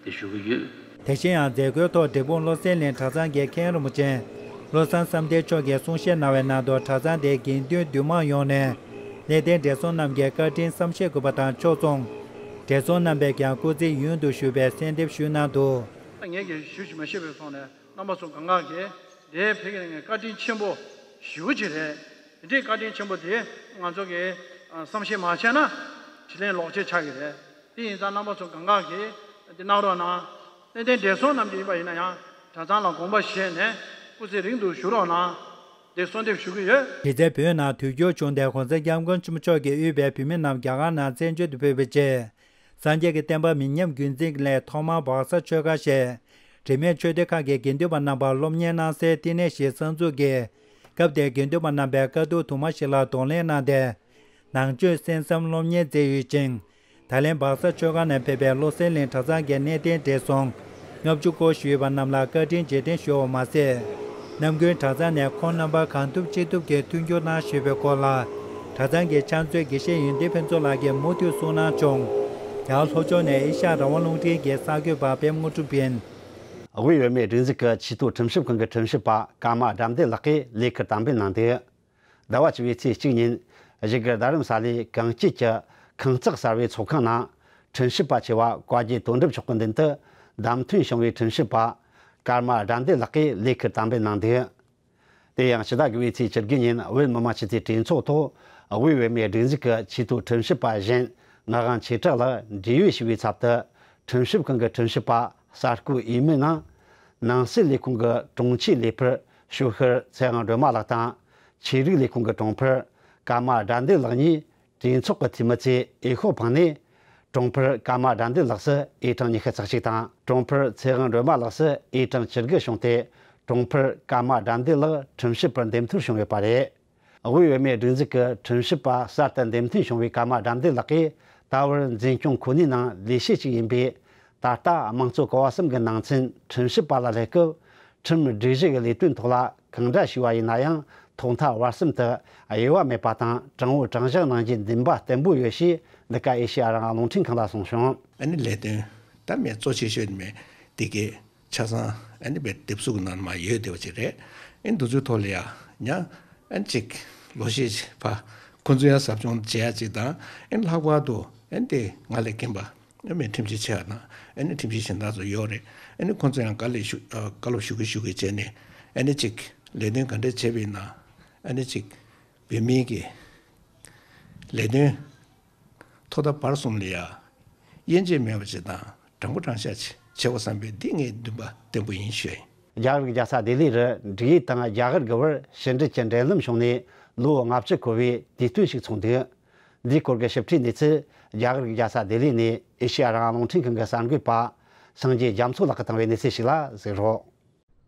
དེ་ཞུ་གི་ཡོད། དེ་བཞིན་ཡང་མཛད་སྒོའི་ཐོག་འབྲས་སྤུངས་བློ་གསལ་གླིང་གྲྭ་ཚང་གི་མཁན་རིན་པོ་ཆེ་བློ་བཟང་བསམ་གཏན་མཆོག་གིས་གསུང་བཤད་གནང་བའི་ནང་དུ། གྲྭ་ཚང་དེའི་དགེ་འདུན་འདུས་མང་ཡོངས་ནས་གནས་བརྟན་བགྲེས་སོང་རྣམས་ཀྱི་བཀའ་དྲིན་བསམ་ཤེས་དགོས་པ་དང་། ཕྱོགས་མཚུངས་བགྲེས་སོང་རྣམ་པས་ཀྱང་སྐུ་ཚེ་ཡུན་དུ་བཞུགས་པའི་གསོལ་འདེབས་ཞུས་གནང་འདུག་ངས་ཀྱང་ཞུ་ཞིག་མ་ཤེས་པའི་ཐོག་ནས་རྣམ་པ་ཚོ་གང་ག་གིས་དེའི་ཕ་གི་ནས་བཀའ་དྲིན་ཆེན་པོ་ཞེ་པོ་ཅིག་རེད། དེ་འདྲའི་བཀའ་དྲིན་ཆེན་པོ་དེ་ང་ཚོ་གིས་བསམ་ཤེས་མ་བྱས་ན་དྲིན་ལན་ལོག་ཅིག་ཆགས་ཀྱི་རེད། དེ་ཡིན་ཙང་རྣམ་པ་ཚོ་གང་ག་གིས་འདི་གནང་རོགས་གནང་། གནས་བརྟན་བགྲེས་སོང་རྣམས་ཀྱིས་ཡིན་པ་ཡིན་ན་ཡང་གྲྭ་ཚང་ལ་དགོངས་པ་བཞེས་ནས་སྐུ་ཚེ་རིང་དུ་བཞུགས་རོགས་གནང་། འདི་གསོལ་འདེབས་ཞུ་གི་ཡོད། གཞི་རྩའི་བོད་ནང་དུས་འགྱུར་བྱུང་སྟེ་གོང་ས་སྐྱབས་མགོན་ཆེན་པོ་མཆོག་གིས་དབུས་པའི་བོད་མི་རྣམས་རྒྱ་གར་ནང་བཙན་བྱོལ་དུ་ཕེབས་པའི་རྗེས། སངས་རྒྱས་ཀྱི་བསྟན་པ་མི་ཉམས་རྒྱུན་འཛིན་གྱི་སླད་ཐོག་མར་སྦག་ས་ཆོས་ཁ་ཞེས་རིས་མེད་ཆོས་སྡེ་ཁག་གི་དགེ་འདུན་པ་རྣམ་པར་སློབ་གཉེར་གནང་སའི་བསྟི་གནས་ཤིག་གསར་འཛུགས་ཀྱིས། སྐབས་དེར་དགེ་འདུན་པ་རྣམ་པས་དཀའ་སྡུག་དུ་མ་ཞིག་ལ་གདོང་ལེན་གནང་སྟེ། ནང་ཆོས་གསན་བསམ་སློབ་གཉེར་མཛད་ཡོད་ཅིང་། ད་ལན་སྦག་ས་ཆོས་ཁང་ནས་ཕེབས་པའི་བློ་གསལ་གླིང་གྲྭ་ཚང་གི་གནས་བརྟན་བགྲེས་སོང་ལྔ་བཅུ་སྐོར་བཞུགས་ཡོད་པ་རྣམས་ལ་བཀའ་དྲིན་རྗེས་དྲན་ཞུ་བ་མ་ཟད། ནམ་རྒྱུན་གྲྭ་ཚང་ནས་ཁོང་རྣམ་པ་གང་ཐུབ་ཅི་ཐུབ་ཀྱིས་མཐུན་འགྱུར་གནང་བཞིན་པའི་སྐོར་ལ། གྲྭ་ཚང་གི་ཕྱག་མཛོད་དགེ་བཤེས་ཡོན་ཏན་ཕུན་ཚོགས་ལགས་ཀྱིས་མུ་མཐུད་གསུངས་གནང་བྱུང་། རྒྱ་གར་ལྷོ་ཕྱོགས་ནས་ཨེ་ཤ་ཡ་རང་དབང་རླུང་འཕྲིན་གྱི་གསར་འགོད་པ་པད་མ་དངོས་གྲུབ་ཡིན། དབུས་བོད་མིའི་སྒྲིག་འཛུགས་ཀྱི་ཆེས་མཐོའི་ཁྲིམས་ཞིབ་ཁང་གི་ཁྲིམས་ཞིབ་པ་ཀརྨ་དགྲ་འདུལ་ལགས་ཀྱིས་ལས་ཁུར་དམ་འབུལ་གནང་འདུག་ཟླ་བ་བཅུ་པའི་ཚེས་གཅིག་ཉིན་བཞུགས་སྒར་རྡ་རམ་ས་ལའི་གངས་སྐྱིད་ཀྱི་ཁང་བརྩེགས་གསར་བའི་ཚོགས་ཁང་ནང་ཁྲིམས་ཞིབ་པ་ཆེ་བ་བཀའ་བརྒྱུད་དོན་གྲུབ་མཆོག་གི་མདུན་དུ་བདམས་ཐོན་བྱུང་བའི་ཁྲིམས་ཞིབ་པ་ཀརྨ་དགྲ་འདུལ་ལགས་ཀྱིས་ལས་ཁུར་དམ་འབུལ་གནང་འདུག་དེ་ཡང་ཕྱི་ཟླ་དགུ་པའི་ཚེས་བཅུ་དགུ་ཉིན་བོད་མི་མང་སྤྱི་འཐུས་གྲོས་ཚོགས་ཐོག་དབུས་བོད་མིའི་སྒྲིག་འཛུགས་ཀྱི་ཆེས་མཐོའི་ཁྲིམས་ཞིབ་པ་གཞན་ངག་དབང་ཆོས་གྲགས་ལགས་འབྲེལ་ཡོད་ཞུ་བའི་ཚབ་ཏུ་ཁྲིམས་ཞིབ་ཁང་གི་ཁྲིམས་ཞིབ་པ་གསར་བསྐོའི་འོས་མིའི་ནང་། ནང་སྲིད་ལས་ཁུངས་ཀྱི་དྲུང་ཆེ་ལས་ཕུར་ཞོ་ཤར་ཚེ་དབང་སྒྲོལ་མ་ལགས་དང་། ཆོས་རིག་ལས་ཁུངས་ཀྱི་དྲུང་འཕར་ཀརྨ་དགྲ་འདུལ་ལགས་གཉིས་གྲོས་ཚོགས་ཀྱི་འཐུས་མི་ཚོས་འོས་ཤོག་འཕངས་ནས། དྲུང་འཕར་ཀརྨ་དགྲ་འདུལ་ལགས་སུ་འོས་གྲངས་ཉི་ཤུ་རྩ་གཅིག་དང་། དྲུང་འཕར་ཚེ་དབང་སྒྲོལ་མ་ལགས་སུ་འོས་གྲངས་བཅུ་དགུ་བྱུང་སྟེ། དྲུང་འཕར་ཀརྨ་དགྲ་འདུལ་ལགས་ཁྲིམས་ཞིབ་པར་འདེམས་ཐོན་བྱུང་ཡོད་པ་རེད། དབུས་བོད་མིའི་སྒྲིག་འཛུགས་ཀྱི་ཁྲིམས་ཞིབ་པ་གསར་དུ་འདེམས་ཐོན་བྱུང་བའི་ཀརྨ་དགྲ་འདུལ་ལགས་ཀྱིས། ད་བར་འཛིན་སྐྱོང་ཁོ་ནའི་ནང་ལས་བྱེད་ཅིག་ཡིན་པས། ད་ལྟ་དམངས་གཙོ་གོ་བ་གསུམ་གྱི་ནང་ཚན་ཁྲིམས་ཞིབ་པ་ལ་སླེབས་སྐབས། ཁྲིམས་སྒྲིག་གཞི་གི་ལས་དོན་ཐོག་ལ་གང་འདྲ་ཞིག་བ་ཡིན་ན་ཡང་ཐོག་མཐའ་བར་གསུམ་དུ་དབྱེ་བ་མེད་པ་དང་དྲང་བོ་དྲང་བཞག་གནང་རྒྱུའི་འདུན་པ་བརྟན་པོ་ཡོད་ཞེས་འདི་ག་ཨེ་ཤེ་ཡ་རང་དབང་རླུང་འཕྲིན་ཁང་ལ་གསུངས་བྱུང་། ཨ་ནི་ལས་དོན་ད་མེད་གཙོ་ཆེ་ཤོས་མེད་དེ་གའི་ཆ་ཚང་ཨ་ནི་བའི་དེབ་གཟུགས་ནང་མ་ཡོད་བསྡད་པ་ཅིག་རེད། ཨ་ནི་འདི་ཚོའི་ཐོག་ལ་ཡང་ཡང་ཨ་ནི་ཅིག་ལོ་ཤས་ཕ་ཁོང་ཚོ་ཡང་ཟབ་སྦྱོང་བྱེད་ཡ་ཅིག་དང་ཨ་ནི་ལྷག་པར་དུ་ཨ་ནི་དེ་ང་ལས་རྒན་པ་ཨ་མའི་ཁྲིམས་ཞིབ་ཆེ་བ་དང་ཨ་ནི་ཁྲིམས་ཞིབ་གཞན་དག་ཚོ་ཡོད་རེད། ཨ་ནི་ཁོང་ཚོ་ཡང་དཀའ་ལས་ཞུ་ཨ་བཀའ་སློབ་ཞུ་གི་ཞུ་གི་བྱས་ནས་ཨ་ནི་ཅིག་ལས་དོན་ག་འདྲས་བྱས་པ་ཡིན་ན་ཨ་ནི་ཅིག་བོད་མིའི་གི་ལས་དོན་ཐོག་མཐའ་བར་གསུམ་ལ་ཡ་དབྱེ་འབྱེད་མེད་པ་ཅིག་དང་དྲང་པོ་དྲང་བཞག་ཅིག་བྱེད་དགོས་བསམ་པའི་འདི་ངའི་འདུན་པ་བརྟན་པོ་ཡིན་ཞུ་ཡིན། རྒྱ་གར་རྒྱལ་ས་ལྡི་ལི་རུ་འབྲུག་ཡུལ་དང་རྒྱ་གར་གྱི་བར་ཕྱི་འབྲེལ་གྱི་འབྲེལ་ལམ་བྱུང་ནས་ལོ་ལྔ་བཅུ་འཁོར་བའི་དུས་སྟོན་ཞིག་ཚོགས་འདུག་འདིའི་སྐོར་གྱི་ཞིབ་ཕྲའི་གནས་ཚུལ་རྒྱ་གར་རྒྱལ་ས་ལྡི་ལི་ནས་ཨེ་ཤེ་ཡ་རང་དབང་རླུང་འཕྲིན་ཁང་གི་གསར་འགོད་པ་སངས་རྒྱས་རྒྱ་མཚོ་ལགས་ཀྱིས་བཏང་བའི་གནས་ཚུལ་ཞིག་ལ་གཟིགས་རོགས།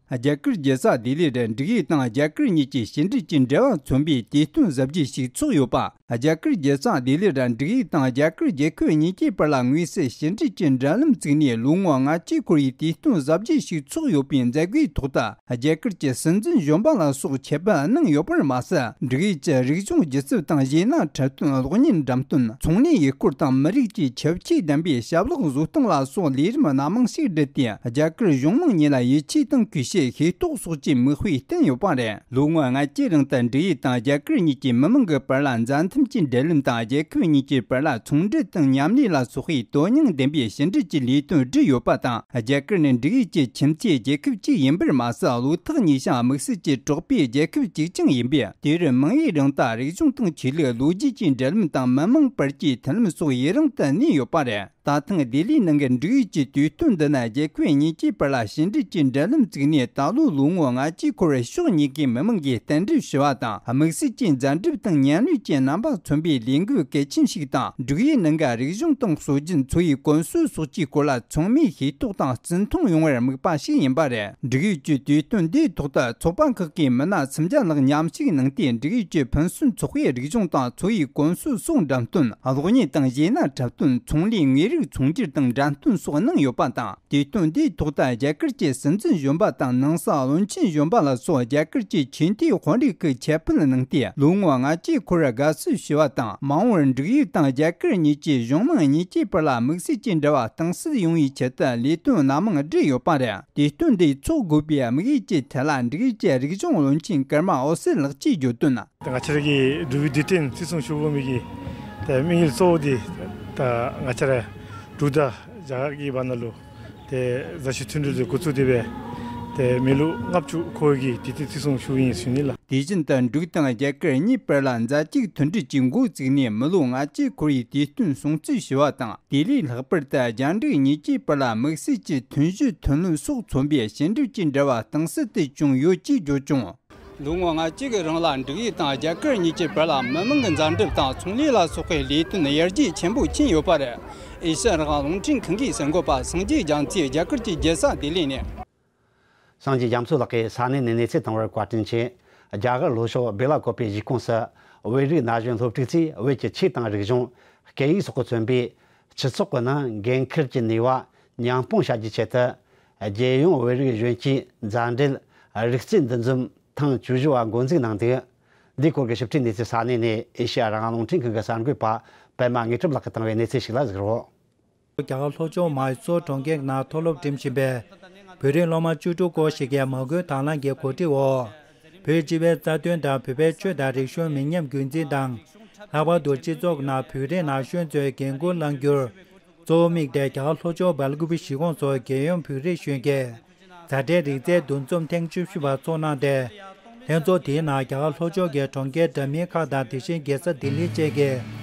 རྒྱ་གར་རྒྱལ་ས་ལྡི་ལི་རུ་འབྲུག་ཡུལ་དང་རྒྱ་གར་གཉིས་ཀྱི་ཕྱི་འབྲེལ་གྱི་འབྲེལ་བ་མཚོན་པའི་དུས་སྟོན་གཟབ་རྒྱས་ཤིག་ཚོགས་ཡོད་པ། རྒྱ་གར་རྒྱལ་ས་ལྡི་ལི་རུ་འབྲུག་ཡུལ་དང་རྒྱ་གར་རྒྱལ་ཁབ་གཉིས་ཀྱི་བར་ལ་དངོས་སུ་ཕྱི་འབྲེལ་གྱི་འབྲེལ་ལམ་བཙུགས་ནས་ལོ་ངོ་ལྔ་བཅུ་འཁོར་བའི་དུས་སྟོན་གཟབ་རྒྱས་ཤིག་ཚོགས་ཡོད་པའི་མཛད་སྒོའི་ཐོག་ཏུ། རྒྱ་གར་གྱི་སྲིད་འཛིན་གཞོན་པ་ལ་སོགས་ཆེད་ཕེབས་གནང་ཡོད་པར་མ་ཟད། འབྲུག་ཡུལ་གྱི་རིག་གཞུང་སྒྱུ་རྩལ་དང་གཞས་སྣ་འཁྲབ་སྟོན། གློག་བརྙན་འགྲེམས་སྟོན། ཚོང་ལས་ཡུལ་སྐོར་དང་མི་རིགས་ཀྱི་ཁྱད་ཆོས་ལྡན་པའི་ཞབས་ལོག་བཟོ་སྟངས་ལ་སོགས་ལས་རིམ་སྣ་མང་ཞིག་བསྒྲུབས་ཏེ། རྒྱ་གར་གཞུང་མང་གཉིས་ལ་ཡིད་ཆེས་དང་གུས་ཞབས། ཤེས་རྟོགས་སོགས་ཀྱི་མིག་དཔེ་བསྟན་ཡོད་པ་རེད། ལོ་ངོ་ལྔ་བཅུའི་རིང་དུ་འབྲུག་ཡུལ་དང་རྒྱ་གར་གཉིས་ཀྱི་མི་མང་གི་བར་ལ་མཛའ་མཐུན་གྱི་འབྲེལ་ལམ་དང་། རྒྱལ་ཁབ་གཉིས་ཀྱི་བར་ལ་ཚོང་འབྲེལ་དང་མཉམ་ལས་ལ་སོགས་པའི་དོན་སྙིང་ལྡན་པའི་ཕྱི་འབྲེལ་གྱི་ལས་དོན་བསྒྲུབས་ཡོད་པ་དང་། རྒྱ་གར་ནི་འབྲུག་ཡུལ་གྱི་ཁྱིམ་མཚེས་རྒྱལ་ཁབ་ཅིག་ཡིན་པར་མ་ཟད། བློ་ཐག་ཉེ་ཞིང་དམིགས་བསལ་གྱི་གྲོགས་པོའི་རྒྱལ་ཁབ་ཅིག་ཀྱང་ཡིན་པས། དུས་རབས་མང་བོའི་རིང་དུ་རིག་གཞུང་དང་ཆོས་ལུགས། ལོ་རྒྱུས་ཀྱི་འབྲེལ་ལམ་དང་མི་མང་བར་གྱི་མཐུན་ལམ་སོགས་ཡུན་རིང་དུ་གནས་ཡོད་པ་རེད། ད་ཐེངས་ལྡི་ལིའི་ནང་གི་འབྲུག་ཡུལ་གྱི་དུས་སྟོན་འདི་ནི་རྒྱལ་ཁབ་གཉིས་ཀྱི་བར་ལ་ཕྱི་འབྲེལ་གྱི་འབྲེལ་ལམ་བཙུགས་ནས་ད་ལོ་ལོ་ངོ་ལྔ་བཅུའི་འཁོར་བར་ཕྱོགས་གཉིས་ཀའི་མི་མང་གིས་རྟེན་འབྲེལ་ཞུ་བ་དང་། དམིགས་བསལ་གྱི་མཛའ་འགྲུབ་དང་མཉམ་ལས་ཀྱི་རྣམ་པ་མཚོན་པའི་ལས་འགུལ་གལ་ཆེན་ཞིག་དང་། འབྲུག་ཡུལ་ནང་གི་རིག་གཞུང་དང་སྲོལ་རྒྱུན། འཚོ་བའི་གོམས་སྲོལ་སོགས་ཀྱི་སྐོར་ལ་ཚང་མས་ཤེས་རྟོགས་དང་བརྩི་མཐོང་ཡོང་བར་དམིགས་པ་ཞིག་ཡིན་པ་རེད། འབྲུག་ཡུལ་གྱི་དུས་སྟོན་འདིའི་ཐོག་ཏུ་ཚོགས་པ་ཁག་གི་མི་སྣ་སུམ་བརྒྱ་ལྷག་མཉམ་ཞུགས་གནང་སྟེ། འབྲུག་ཡུལ་གྱི་ཕུན་སུམ་ཚོགས་པའི་རིག་གཞུང་དང་འཚོ་བའི་གོམས་སྲོལ་སོགས་འགྲེམས་སྟོན། གློག་བརྙན་དང་གཞས་སྣ་འཁྲབ་སྟོན། ཚོང་ལས། དངོས་རིགས་ཚོང་སྒྱུར་དང་འགྲན་བསྟུན་སོགས་གནང་ཡོད་པ་དང་། དུས་སྟོན་འདིའི་ཐོག་ཏུ་རྒྱ་གར་གྱི་སྲིད་འཛིན་གཞོན་པ་དང་ནང་སྲིད་བློན་ཆེན་གཞོན་པ་ལ་སོགས་རྒྱ་གར་གྱི་ཆེས་མཐོའི་དཔོན་རིགས་ཀྱིས་ཁྱབ་སྤེལ་གནང་སྟེ། ལོ་ངོ་ལྔ་བཅུའི་འཁོར་དགའ་བསུ་ཞུ་བ་དང་། མ་འོངས་པར་འབྲུག་ཡུལ་དང་རྒྱ་གར་གཉིས་ཀྱི་གཞུང་མང་གཉིས་ཀྱི་བར་ལ་དམིགས་བསལ་གྱི་འབྲེལ་བ་གཏིང་ཟབ་ཡོང་བའི་ཆེད་དུ་ལས་དོན་སྣ་མང་བསྒྲུབས་ཡོད་པ་རེད། དུས་སྟོན་འདི་འཚོགས་དགོས་པའི་དམིགས་ཡུལ་གྱི་ཐད་ལ་འབྲུག་ཡུལ་གྱི་རིག་གཞུང་བློན་ཆེན་ཀརྨ་འོད་ཟེར་ལགས་ཀྱིས་བརྗོད་དོན། ང་ཚོ་རང་གི་འབྲུག་པའི་བདེ་སྐྱིད་བརྩི་སྲུང་ཞུ་བོ་མི་གི་དེ་དམིགས་ཡུལ་གཙོ་བོ་དེ་ད་ང་ཚོ་རང་འབྲུག་དང་རྒྱ་གར་གྱི་བར་ན་ལུ་དེ་མཛའ་བཤེས་མཐུན་སྒྲིལ་དེ་འགོ་བཙུགས་ཏེ་བས་དེ་མི་ལོ་ལྔ་བཅུ་འཁོར་བའི་གི་བདེ་སྐྱིད་བརྩི་སྲུང་ཞུ་བོ་ཡིན་ཟེར་ནི་ལ། དེ་བཞིན་དུ་འབྲུག་དང་རྒྱ་གར་གཉིས་བར་ལ་མཛའ་གཅིག་མཐུན་སྒྲིལ་གྱི་འགོ་བཙུགས་ནས་མི་ལོ་ལྔ་བཅུ་འཁོར་བའི་དུས་སྟོན་སྲུང་བརྩི་ཞུ་བ་དང་། དེ་ལས་ལྷག་པར་དུ་རྒྱ་འབྲུག་གཉིས་ཀྱི་བར་ལ་དམིགས་བསལ་གྱི་མཐུན་སྒྲིལ་མཐུན་ལམ་སོགས་མཚོན་པའི་ཕྱི་འབྲེལ་གྱི་འབྲེལ་བ་གཏིང་ཟབ་ཏུ་བྱུང་ཡོད་ཅེས་བརྗོད་བྱུང་། ལོ་ངོ་ལྔ་བཅུ་གི་རིང་ལ་འབྲུག་ཡུལ་དང་རྒྱ་གར་གཉིས་ཀྱི་བར་ལ་མི་མང་གི་མཛའ་འགྲུབ་དང་ཚོང་ལས་ལ་སོགས་པའི་ལས་དོན་ཡར་རྒྱས་ཆེན་པོ་ཕྱིན་ཡོད་པ་རེད། ཨེ་ཤ་ཡ་རང་དབང་རླུང་འཕྲིན་ཁང་གི་གསར་འགོད་པ་སངས་རྒྱས་རྒྱ་མཚོས་རྒྱ་གར་གྱི་རྒྱལ་ས་ལྡི་ལི་ནས། སངས་རྒྱས་རྒྱ་མཚོ་ལགས་ཀྱིས་ས་གནས་ནས་གནས་ཚུལ་བཏང་བར་བཀའ་དྲིན་ཆེ། རྒྱ་གར་ལྷོ་ཕྱོགས་སྦེ་ལ་ཀོབ་པའི་གཞིས་ཁོངས་སུ་བོད་རིགས་ན་གཞོན་སློབ་ཕྲུག་ཚོས་བོད་ཀྱི་ཆོས་དང་རིག་གཞུང་། སྐད་ཡིག་སོགས་ཀྱིས་མཚོན་པའི་སྤྱི་ཚོགས་ཀྱི་ནང་འགན་འཁུར་གྱི་ནུས་པ་མཉམ་སྤུངས་བྱ་རྒྱུའི་ཆེད་དུ། རྒྱལ་ཡོངས་བོད་རིགས་གཞོན་སྐྱེས་མཛའ་འབྲེལ་རིག་རྩལ་འདུ་འཛོམས་ཐེངས་བཅུ་བཞི་བ་འགོ་འཛུགས་གནང་འདུག་འདིའི་སྐོར་གྱི་ཞིབ་ཕྲའི་གནས་ཚུལ་ས་གནས་ནས་ཨེ་ཤེ་ཡ་རང་དབང་རླུང་འཕྲིན་ཁང་གི་གསར་འགོད་པ་པད་མ་དངོས་གྲུབ་ལགས་ཀྱིས་བཏང་བའི་གནས་ཚུལ་ཞིག་ལ་གཟིགས་རོགས། རྒྱ་གར་ལྷོ་ཕྱོགས་མཱི་སོར་གྲོང་ཁྱེར་ནང་མཐོ་སློབ་འགྲིམ་བཞིན་པའི་བོད་རིགས་སློབ་མ་བཅུ་དྲུག་སྐོར་ཞིག་གིས་མ་དངུལ་དང་བླངས་ཀྱི་གོ་སྒྲིག་འོག་བོད་སྤྱི་པའི་རྩ་དོན་དང་བོད་པའི་ཆོས་དང་རིག་གཞུང་མི་ཉམས་རྒྱུན་འཛིན་དང་། ལྷག་པར་དུ་སྤྱི་ཚོགས་ནང་བོད་རིགས་ན་གཞོན་ཚོའི་འགན་ཁུར་བླང་རྒྱུར་གཙོ་བོ་དམིགས་ཏེ། རྒྱ་གར་ལྷོ་ཕྱོགས་སྦེལ་ཀོབ་གཞིས་ཁོངས་སུ་རྒྱལ་ཡོངས་བོད་རིགས་གཞོན་སྐྱེས་མཛའ་འབྲེལ་རིག་རྩལ་འདུ་འཛོམས་ཐེངས་བཅུ་བཞི་པ་འཚོགས་གནང་སྟེ། ལྷན་ཚོགས་དེའི་ནང་རྒྱ་གར་ལྷོ་ཕྱོགས་ཀྱི་གྲོང་ཁྱེར་འདྲ་མིན་ཁག་དང་། དེ་བཞིན་རྒྱལ་ས་ལྡི་ལི་བཅས་ཀྱི་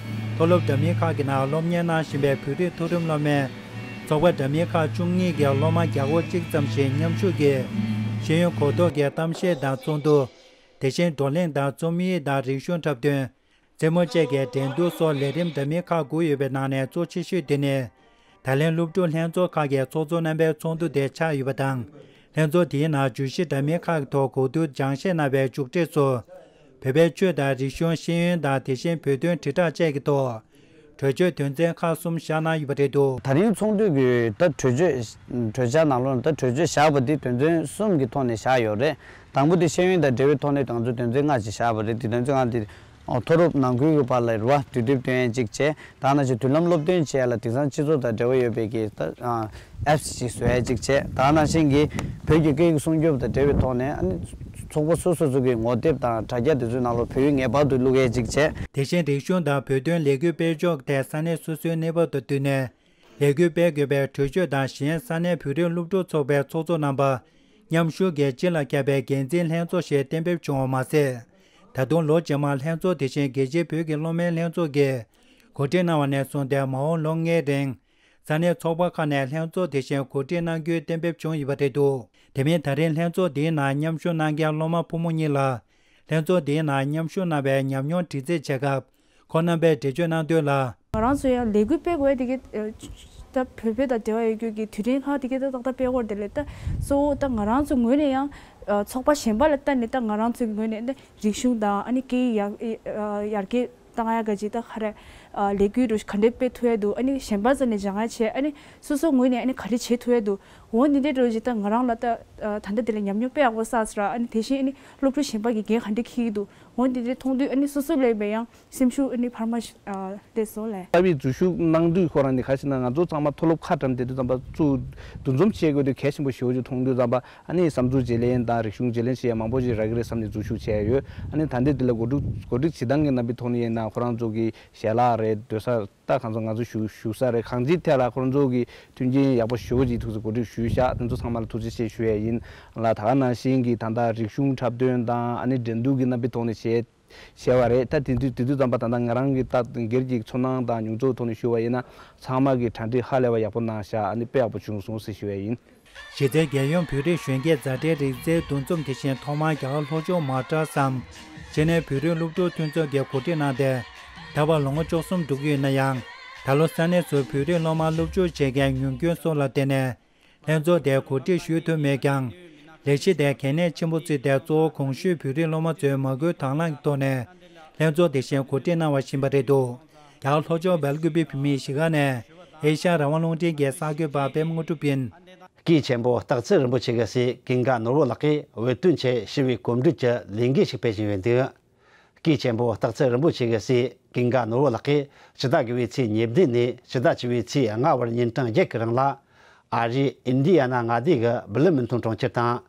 མཐོ་སློབ་འདྲ་མིན་ཁག་གི་ནང་སློབ་གཉེར་གནང་བཞིན་པའི་བོད་རིགས་མཐོ་རིམ་སློབ་མའི་ཚོགས་པ་འདྲ་མིན་ཁག་བཅུ་གཉིས་ཀྱི་སློབ་མ་བརྒྱ་སྐོར་གཅིག་ཙམ་ཞིག་མཉམ་ཞུགས་ཀྱིས་ཤེས་ཡོན་གོ་རྟོགས་ཀྱི་གཏམ་བཤད་དང་ཚོགས་འདུ། དེ་བཞིན་བགྲོ་གླེང་དང་རྩོམ་ཡིག་དང་རིག་གཞུང་འཁྲབ་སྟོན། རྩེད་མོ་བཅས་ཀྱི་འགྲན་བསྡུར་སོགས་ལས་རིམ་འདྲ་མིན་ཁག་དགུ་ཡོད་པའི་ནང་ནས་གཙོ་ཆེ་ཤོས་དེ་ནི། ད་ལན་སློབ་ཕྲུག་ལྷན་ཚོགས་ཁག་གི་ཚོགས་གཙོ་རྣམ་པའི་ཚོགས་འདུ་དེ་ཆགས་ཡོད་པ་དང་། ལྷན་ཚོགས་དེའི་ནང་བརྗོད་གཞི་འདྲ་མིན་ཁག་གི་ཐོག་གོ་བསྡུར་སྦྱང་བཤད་གནང་བའི་མཇུག་འབྲས་སུ། བོད་པའི་ཆོས་དང་རིག་གཞུང་ཤེས་ཡོན་དང་། དེ་བཞིན་བོད་དོན་དྲིལ་བསྒྲགས་བཅས་ཀྱི་ཐོག་གྲོས་ཆོད་དོན་ཚན་ཁག་གསུམ་བཞག་གནང་ཡོད་པ་རེད་འདུག། ད་རིང་ཚོགས་འདུ་གི་ད་གྲོས་ཆོད་གྲོས་འཆར་ནང་ལོགས་ད་གྲོས་ཆོད་བཞག་པ་འདི་དོན་ཚན་གསུམ་གྱི་ཐོག་ནས་བཞག་ཡོད་རེད། དང་པོ་དེ་ཤེས་ཡོན་དང་འབྲེལ་བའི་ཐོག་ནས་ང་ཚོ་དོན་ཚན་ལྔ་ཅིག་བཞག་པ་རེད། དེ་དོན་ཚན་ལྔ་འདི་མཐོ་སློབ་ནང་ཁུལ་གྱི་བར་ལ་རེད་བ། དུས་དེབ་སྟོན་ཡས་གཅིག་བྱས། ད་ནང་བཞིན་མདུན་ལམ་སློབ་སྟོན་བྱས་ལ་དེང་སང་སྤྱི་ཚོགས་དང་འབྲེལ་བ་ཡོད་པའི་གི་ད་ཨེབ་སི་ཅིག་བཟོ་ཡས་གཅིག་བྱས། ད་ནང་བཞིན་གྱི་བོད་ཀྱི་སྐད་ཡིག་སྲུང་སྐྱོབ་དང་འབྲེལ་བའི་ཐོག་ནས་ཨ་ནི་ཚོགས་པ་སོ་སོ་སོ་གི་ངོ་དེབ་དང་དྲ་རྒྱ་དེ་ཚོའི་ནང་ལོགས་བོད་ཡིག་ངེས་པར་དུ་བླུག་ཡས་གཅིག་བྱས། དེ་བཞིན་རིག་གཞུང་དང་བོད་དོན་ལས་འགུལ་སྤེལ་ཕྱོགས་ཐད་ས་གནས་སོ་སོའི་གནས་བབ་དང་བསྟུན་ནས་ལས་འགུལ་སྤེལ་དགོས་པའི་གྲོས་ཆོད་དང་། གཞན་ས་གནས་བོད་རིགས་སློབ་ཕྲུག་ཚོགས་པའི་ཚོགས་གཙོ་རྣམ་པ་མཉམ་ཞུགས་ཀྱིས་སྤྱི་ལ་ཁྱབ་པའི་འགན་འཛིན་ལྷན་ཚོགས་ཤིག་གཏན་འབེབས་བྱུང་བ་མ་ཟད། ད་དུང་ལོ་རྗེས་མར་ལྷན་ཚོགས་དེ་བཞིན་རྒྱལ་སྤྱིའི་བོད་ཀྱི་སློབ་མའི་ལྷན་ཚོགས་ཀྱིས་གོ་སྒྲིག་གནང་བ་ནས་བཟུང་སྟེ་མ་འོངས་ལོ་ལྔའི་རིང་ས་གནས་ཚོགས་པ་ཁག་ནས་ལྷན་ཚོགས་དེ་བཞིན་གོ་སྒྲིག་གནང་རྒྱུའི་གཏན་འབེབས་བྱུང་ཡོད་པ་རེད་འདུག། དེ་མིན་ད་རིང་ལྷན་ཚོགས་འདིའི་ནང་མཉམ་ཞུགས་གནང་མཁན་སློབ་མ་ཕོ་མོ་གཉིས་ལ་ལྷན་ཚོགས་འདིའི་ནང་མཉམ་ཞུགས་གནང་བའི་ཉམས་མྱོང་དྲི་རྩད་བྱས་སྐབས། ཁོང་རྣམ་པས་འགྲེལ་བརྗོད་གནང་དོན་ལ། ང་རང་ཚོ་ཡང་ལས་འགུལ་སྤེལ་དགོས་དེ་གའི་ད་བོད་པའི་དང་འབྲེལ་བ་ཡོད་རྒྱུ་གི་དུས་དྲན་ཁག་དེ་གའི་ད་ཏག་ཏག་སྤེལ་དགོས་དེ་ལས་ད་གཙོ་བོ་ད་ང་རང་ཚོ་ངོས་ནས་ཡང་ཚོགས་པ་གཞན་པ་ལ་ལྟ་ནས་ད་ང་རང་ཚོའི་ངོས་ནས་ད་རིག་གཞུང་དང་ཨ་ནི་སྐད་ཡིག་ཡར་ཡར་རྒྱས་བཏང་ཡག་ག་ཅིག་ད་ག་རེ་ལས་འགུལ་རུ་ག་འདྲས་སྤེལ་ཐུབ་ཡ་འདུག། ཨ་ནི་གཞན་པ་ཚོ་ནས་སྦྱང་ཡ་བྱས། ཨ་ནི་སོ་སོ་ངོས་ནས་ཨ་ནི་ག་རེ་བྱེད་ཐུབ་ཡ་འདུག། འོ་འདི་འདྲའི་རུ་ཅིག་ད་ང་རང་ལ་ད་ད་ལྟ་དེ་ལ་ཉམས་མྱོང་དཔེ་ཡག་པོ་བསགས་སོང་ར། ཨ་ནི་དེ་བཞིན་ཨ་ནི་སློབ་ཕྲུག་གཞན་པ་གི་འགན་ག་འདྲས་འཁྱེར་གྱི་འདུག། འོ་འདི་འདྲའི་མཐོང་དུས་ཨ་ནི་སོ་སོ་ལ་ཡང་སེམས་ཤུགས་ཨ་ནི་འཕར་མ་ཞིག་ཨ་སླེབས་སོང་ལགས། རྩ་བའི་འཛུལ་ཞུགས་གནང་དུས་ཁོ་རང་ནི་ག་ཞིག་ན་ང་ཚོ་ཚང་མ་མཐོ་སློབ་ཁ་གྲམ་དེ་དུས་ཙམ་པ་ཚུར་འདུ་འཛོམས་བྱེད་དགོས་དུས་གལ་ཆེན་པོ་ཞེ་པོ་ཅིག་མཐོང་དུས་ཙམ་པ་ཨ་ནི་བསམ་ཚུལ་བརྗེ་ལེན་དང་རིག་གཞུང་བརྗེ་ལེན་བྱེད་ཡ་མང་པོ་ཞིག་རག་གི་རེད་བསམ་ནས་འཛུལ་ཞུགས་བྱས་ཡོད། ཨ་ནི་ད་ལྟའི་དུས་ལ་གོ་སྒྲིག་གོ་སྒྲིག་བྱེད་སྟངས་ཀྱི་རྣམ་པའི་ཐོག་ནས་ཡིན་ན་ཁོ་རང་ཚོ་གི་ཞལ་ལག་རེད། སྡོད་ས་ད་གང་ཚོ་ང་ཚོ་བཞུགས་བཞུགས་ས་རེད། གང་ཅིའི་ཐད་ལ་ཁོ་རང་ཚོ་གི་མཐུན་རྐྱེན་ཡག་པོ་ཞེ་པོ་ཅིག་ཐུགས་སུ་གོ་སྒྲིག་ཞུས་ཤག། དེ་ཚོ་ཚང་མ་ལ་ཐུགས་རྗེ་ཆེ་ཞུ་ཡ་ཡིན་ལ། ད་ག་ནང་བཞིན་གྱི་ད་ལྟ་རིག་གཞུང་འཁྲབ་སྟོན་དང་ཨ་ནི་འགྲན་བསྡུར་གྱི་རྣམ་པའི་ཐོག་ནས་བྱས་བྱས་པ་རེད། ད་དེ་དུས་དེ་དུས་ཙམ་པ་ད་ལྟ་ང་རང་གི་ད་སྒེར་གྱི་ཚོར་སྣང་དང་མྱོང་ཚོར་ཐོག་ནས་ཞུ་བ་ཡིན་ན་ཚང་མ་གི་གྲ་སྒྲིག་ཧ་ལས་པ་ཡག་པོ་གནང་ཤག། ཨ་ནི་དཔེ་ཡག་པོ་བྱུང་སོང་ཟེར་ཞུ་ཡ་ཡིན། གཞི་རྩའི་རྒྱལ་ཡོངས་བོད་རིགས་གཞོན་སྐྱེས་མཛའ་འབྲེལ་རིག་རྩལ་འདུ་འཛོམས་དེ་བཞིན་ཐོག་མར་རྒྱ་གར་ལྷོ་ཕྱོགས་མ་ཏྲ་སམ་ཅེ་ནའི་བོད་རིགས་སློབ་ཕྲུག་མཐུན་ཚོགས་ཀྱིས་གོ་སྒྲིག་གནང་སྟེ། ད་བར་ལོ་ངོ་བཅུ་གསུམ་འགྲོ་གི་ཡོད་ན་ཡང་། ད་ལོ་ས་གནས་སུ་བོད་རིགས་སློབ་མ་སློབ་ཕྱོགས་བྱེད་མཁན་ཉུང་སྐྱོན་སོགས་ལ་བརྟེན་ནས། ལྷན་ཚོགས་དེ་གོ་སྒྲིག་ཞུ་ཐུབ་མེད་ཀྱང་། ལས་གཞི་དེ་གལ་གནད་ཆེན་པོ་བརྩིས་ཏེ་གཙོ་བོ་གོང་ཞུས་བོད་རིགས་སློབ་མ་ཚོའི་མ་བསྐུལ་དང་བླངས་ཀྱི་ཐོག་ནས་ལྷན་ཚོགས་དེ་བཞིན་གོ་སྒྲིག་གནང་བ་ཡིན་པ་རེད་འདུག། རྒྱ་གར་ལྷོ་ཕྱོགས་སྦེལ་ཀུ་པེ་བོད་མིའི་གཞིས་ཀ་ནས་ཨེ་ཤ་ཡ་རང་དབང་རླུང་འཕྲིན་གྱི་གསར་འགོད་པ་པད་མ་དངོས་གྲུབ་ཡིན། སྐུའི་ཆེན་པོ་སྟག་འཚེར་རིན་པོ་ཆེ་གི་སྲས་ཀུན་དགའ་ནོར་བུ་ལགས་ཀྱིས་བོད་དོན་ཆེད་ཞི་བའི་གོམ་བགྲོད་ཀྱི་ལས་འགུལ་ཞིག་སྤེལ་བཞིན་ཡོད་འདུག། སྐུའི་ཆེན་པོ་སྟག་འཚེར་རིན་པོ་ཆེ་གི་སྲས་ཀུན་དགའ་ནོར་བུ་ལགས་ཀྱིས་ཕྱི་ཟླ་དགུ་པའི་ཚེས་ཉེར་བདུན་ནས་ཕྱི་ཟླ་བཅུ་པའི་ཚེས་ལྔ་བར་ཉིན་གྲངས་བརྒྱད་ཀྱི་རིང་ལ། ཨ་རིའི་ཨིན་ཌི་ཡ་ན་མངའ་སྡེ་གི་བྷི་ལི་མིན་ཐོན་གྲོང་ཁྱེར་དང་།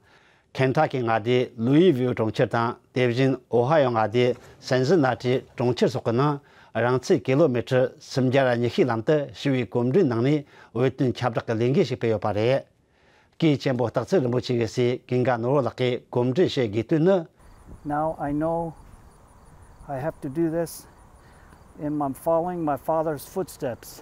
ཁེན་ཐ་ཀི་མངའ་སྡེའི་ལུའི་ཝིལ་གྲོང་ཁྱེར་དང་། དེ་བཞིན་ཨོ་ཧ་ཡོ་མངའ་སྡེའི་སན་སི་ན་ཏི་གྲོང་ཁྱེར་སོགས་ཀྱི་ནང་རིང་ཚད་ཀི་ལོ་མི་ཊར་སུམ་བརྒྱ་ཉི་ཤུའི་ལམ་དུ་ཞི་བའི་གོམ་བགྲོད་གནང་ནས་བོད་དོན་ཁྱབ་བསྒྲགས་ཀྱི་ལས་འགུལ་ཞིག་སྤེལ་ཡོད་པ་རེད། སྐུའི་ཆེན་པོ་སྟག་འཚེར་རིན་པོ་ཆེ་གི་སྲས་ཀུན་དགའ་ནོར་བུ་ལགས་ཀྱིས་གོམ་བགྲོད་བྱེད་དགོས་དོན་ནི། Now I know I have to do this and I'm following my father's footsteps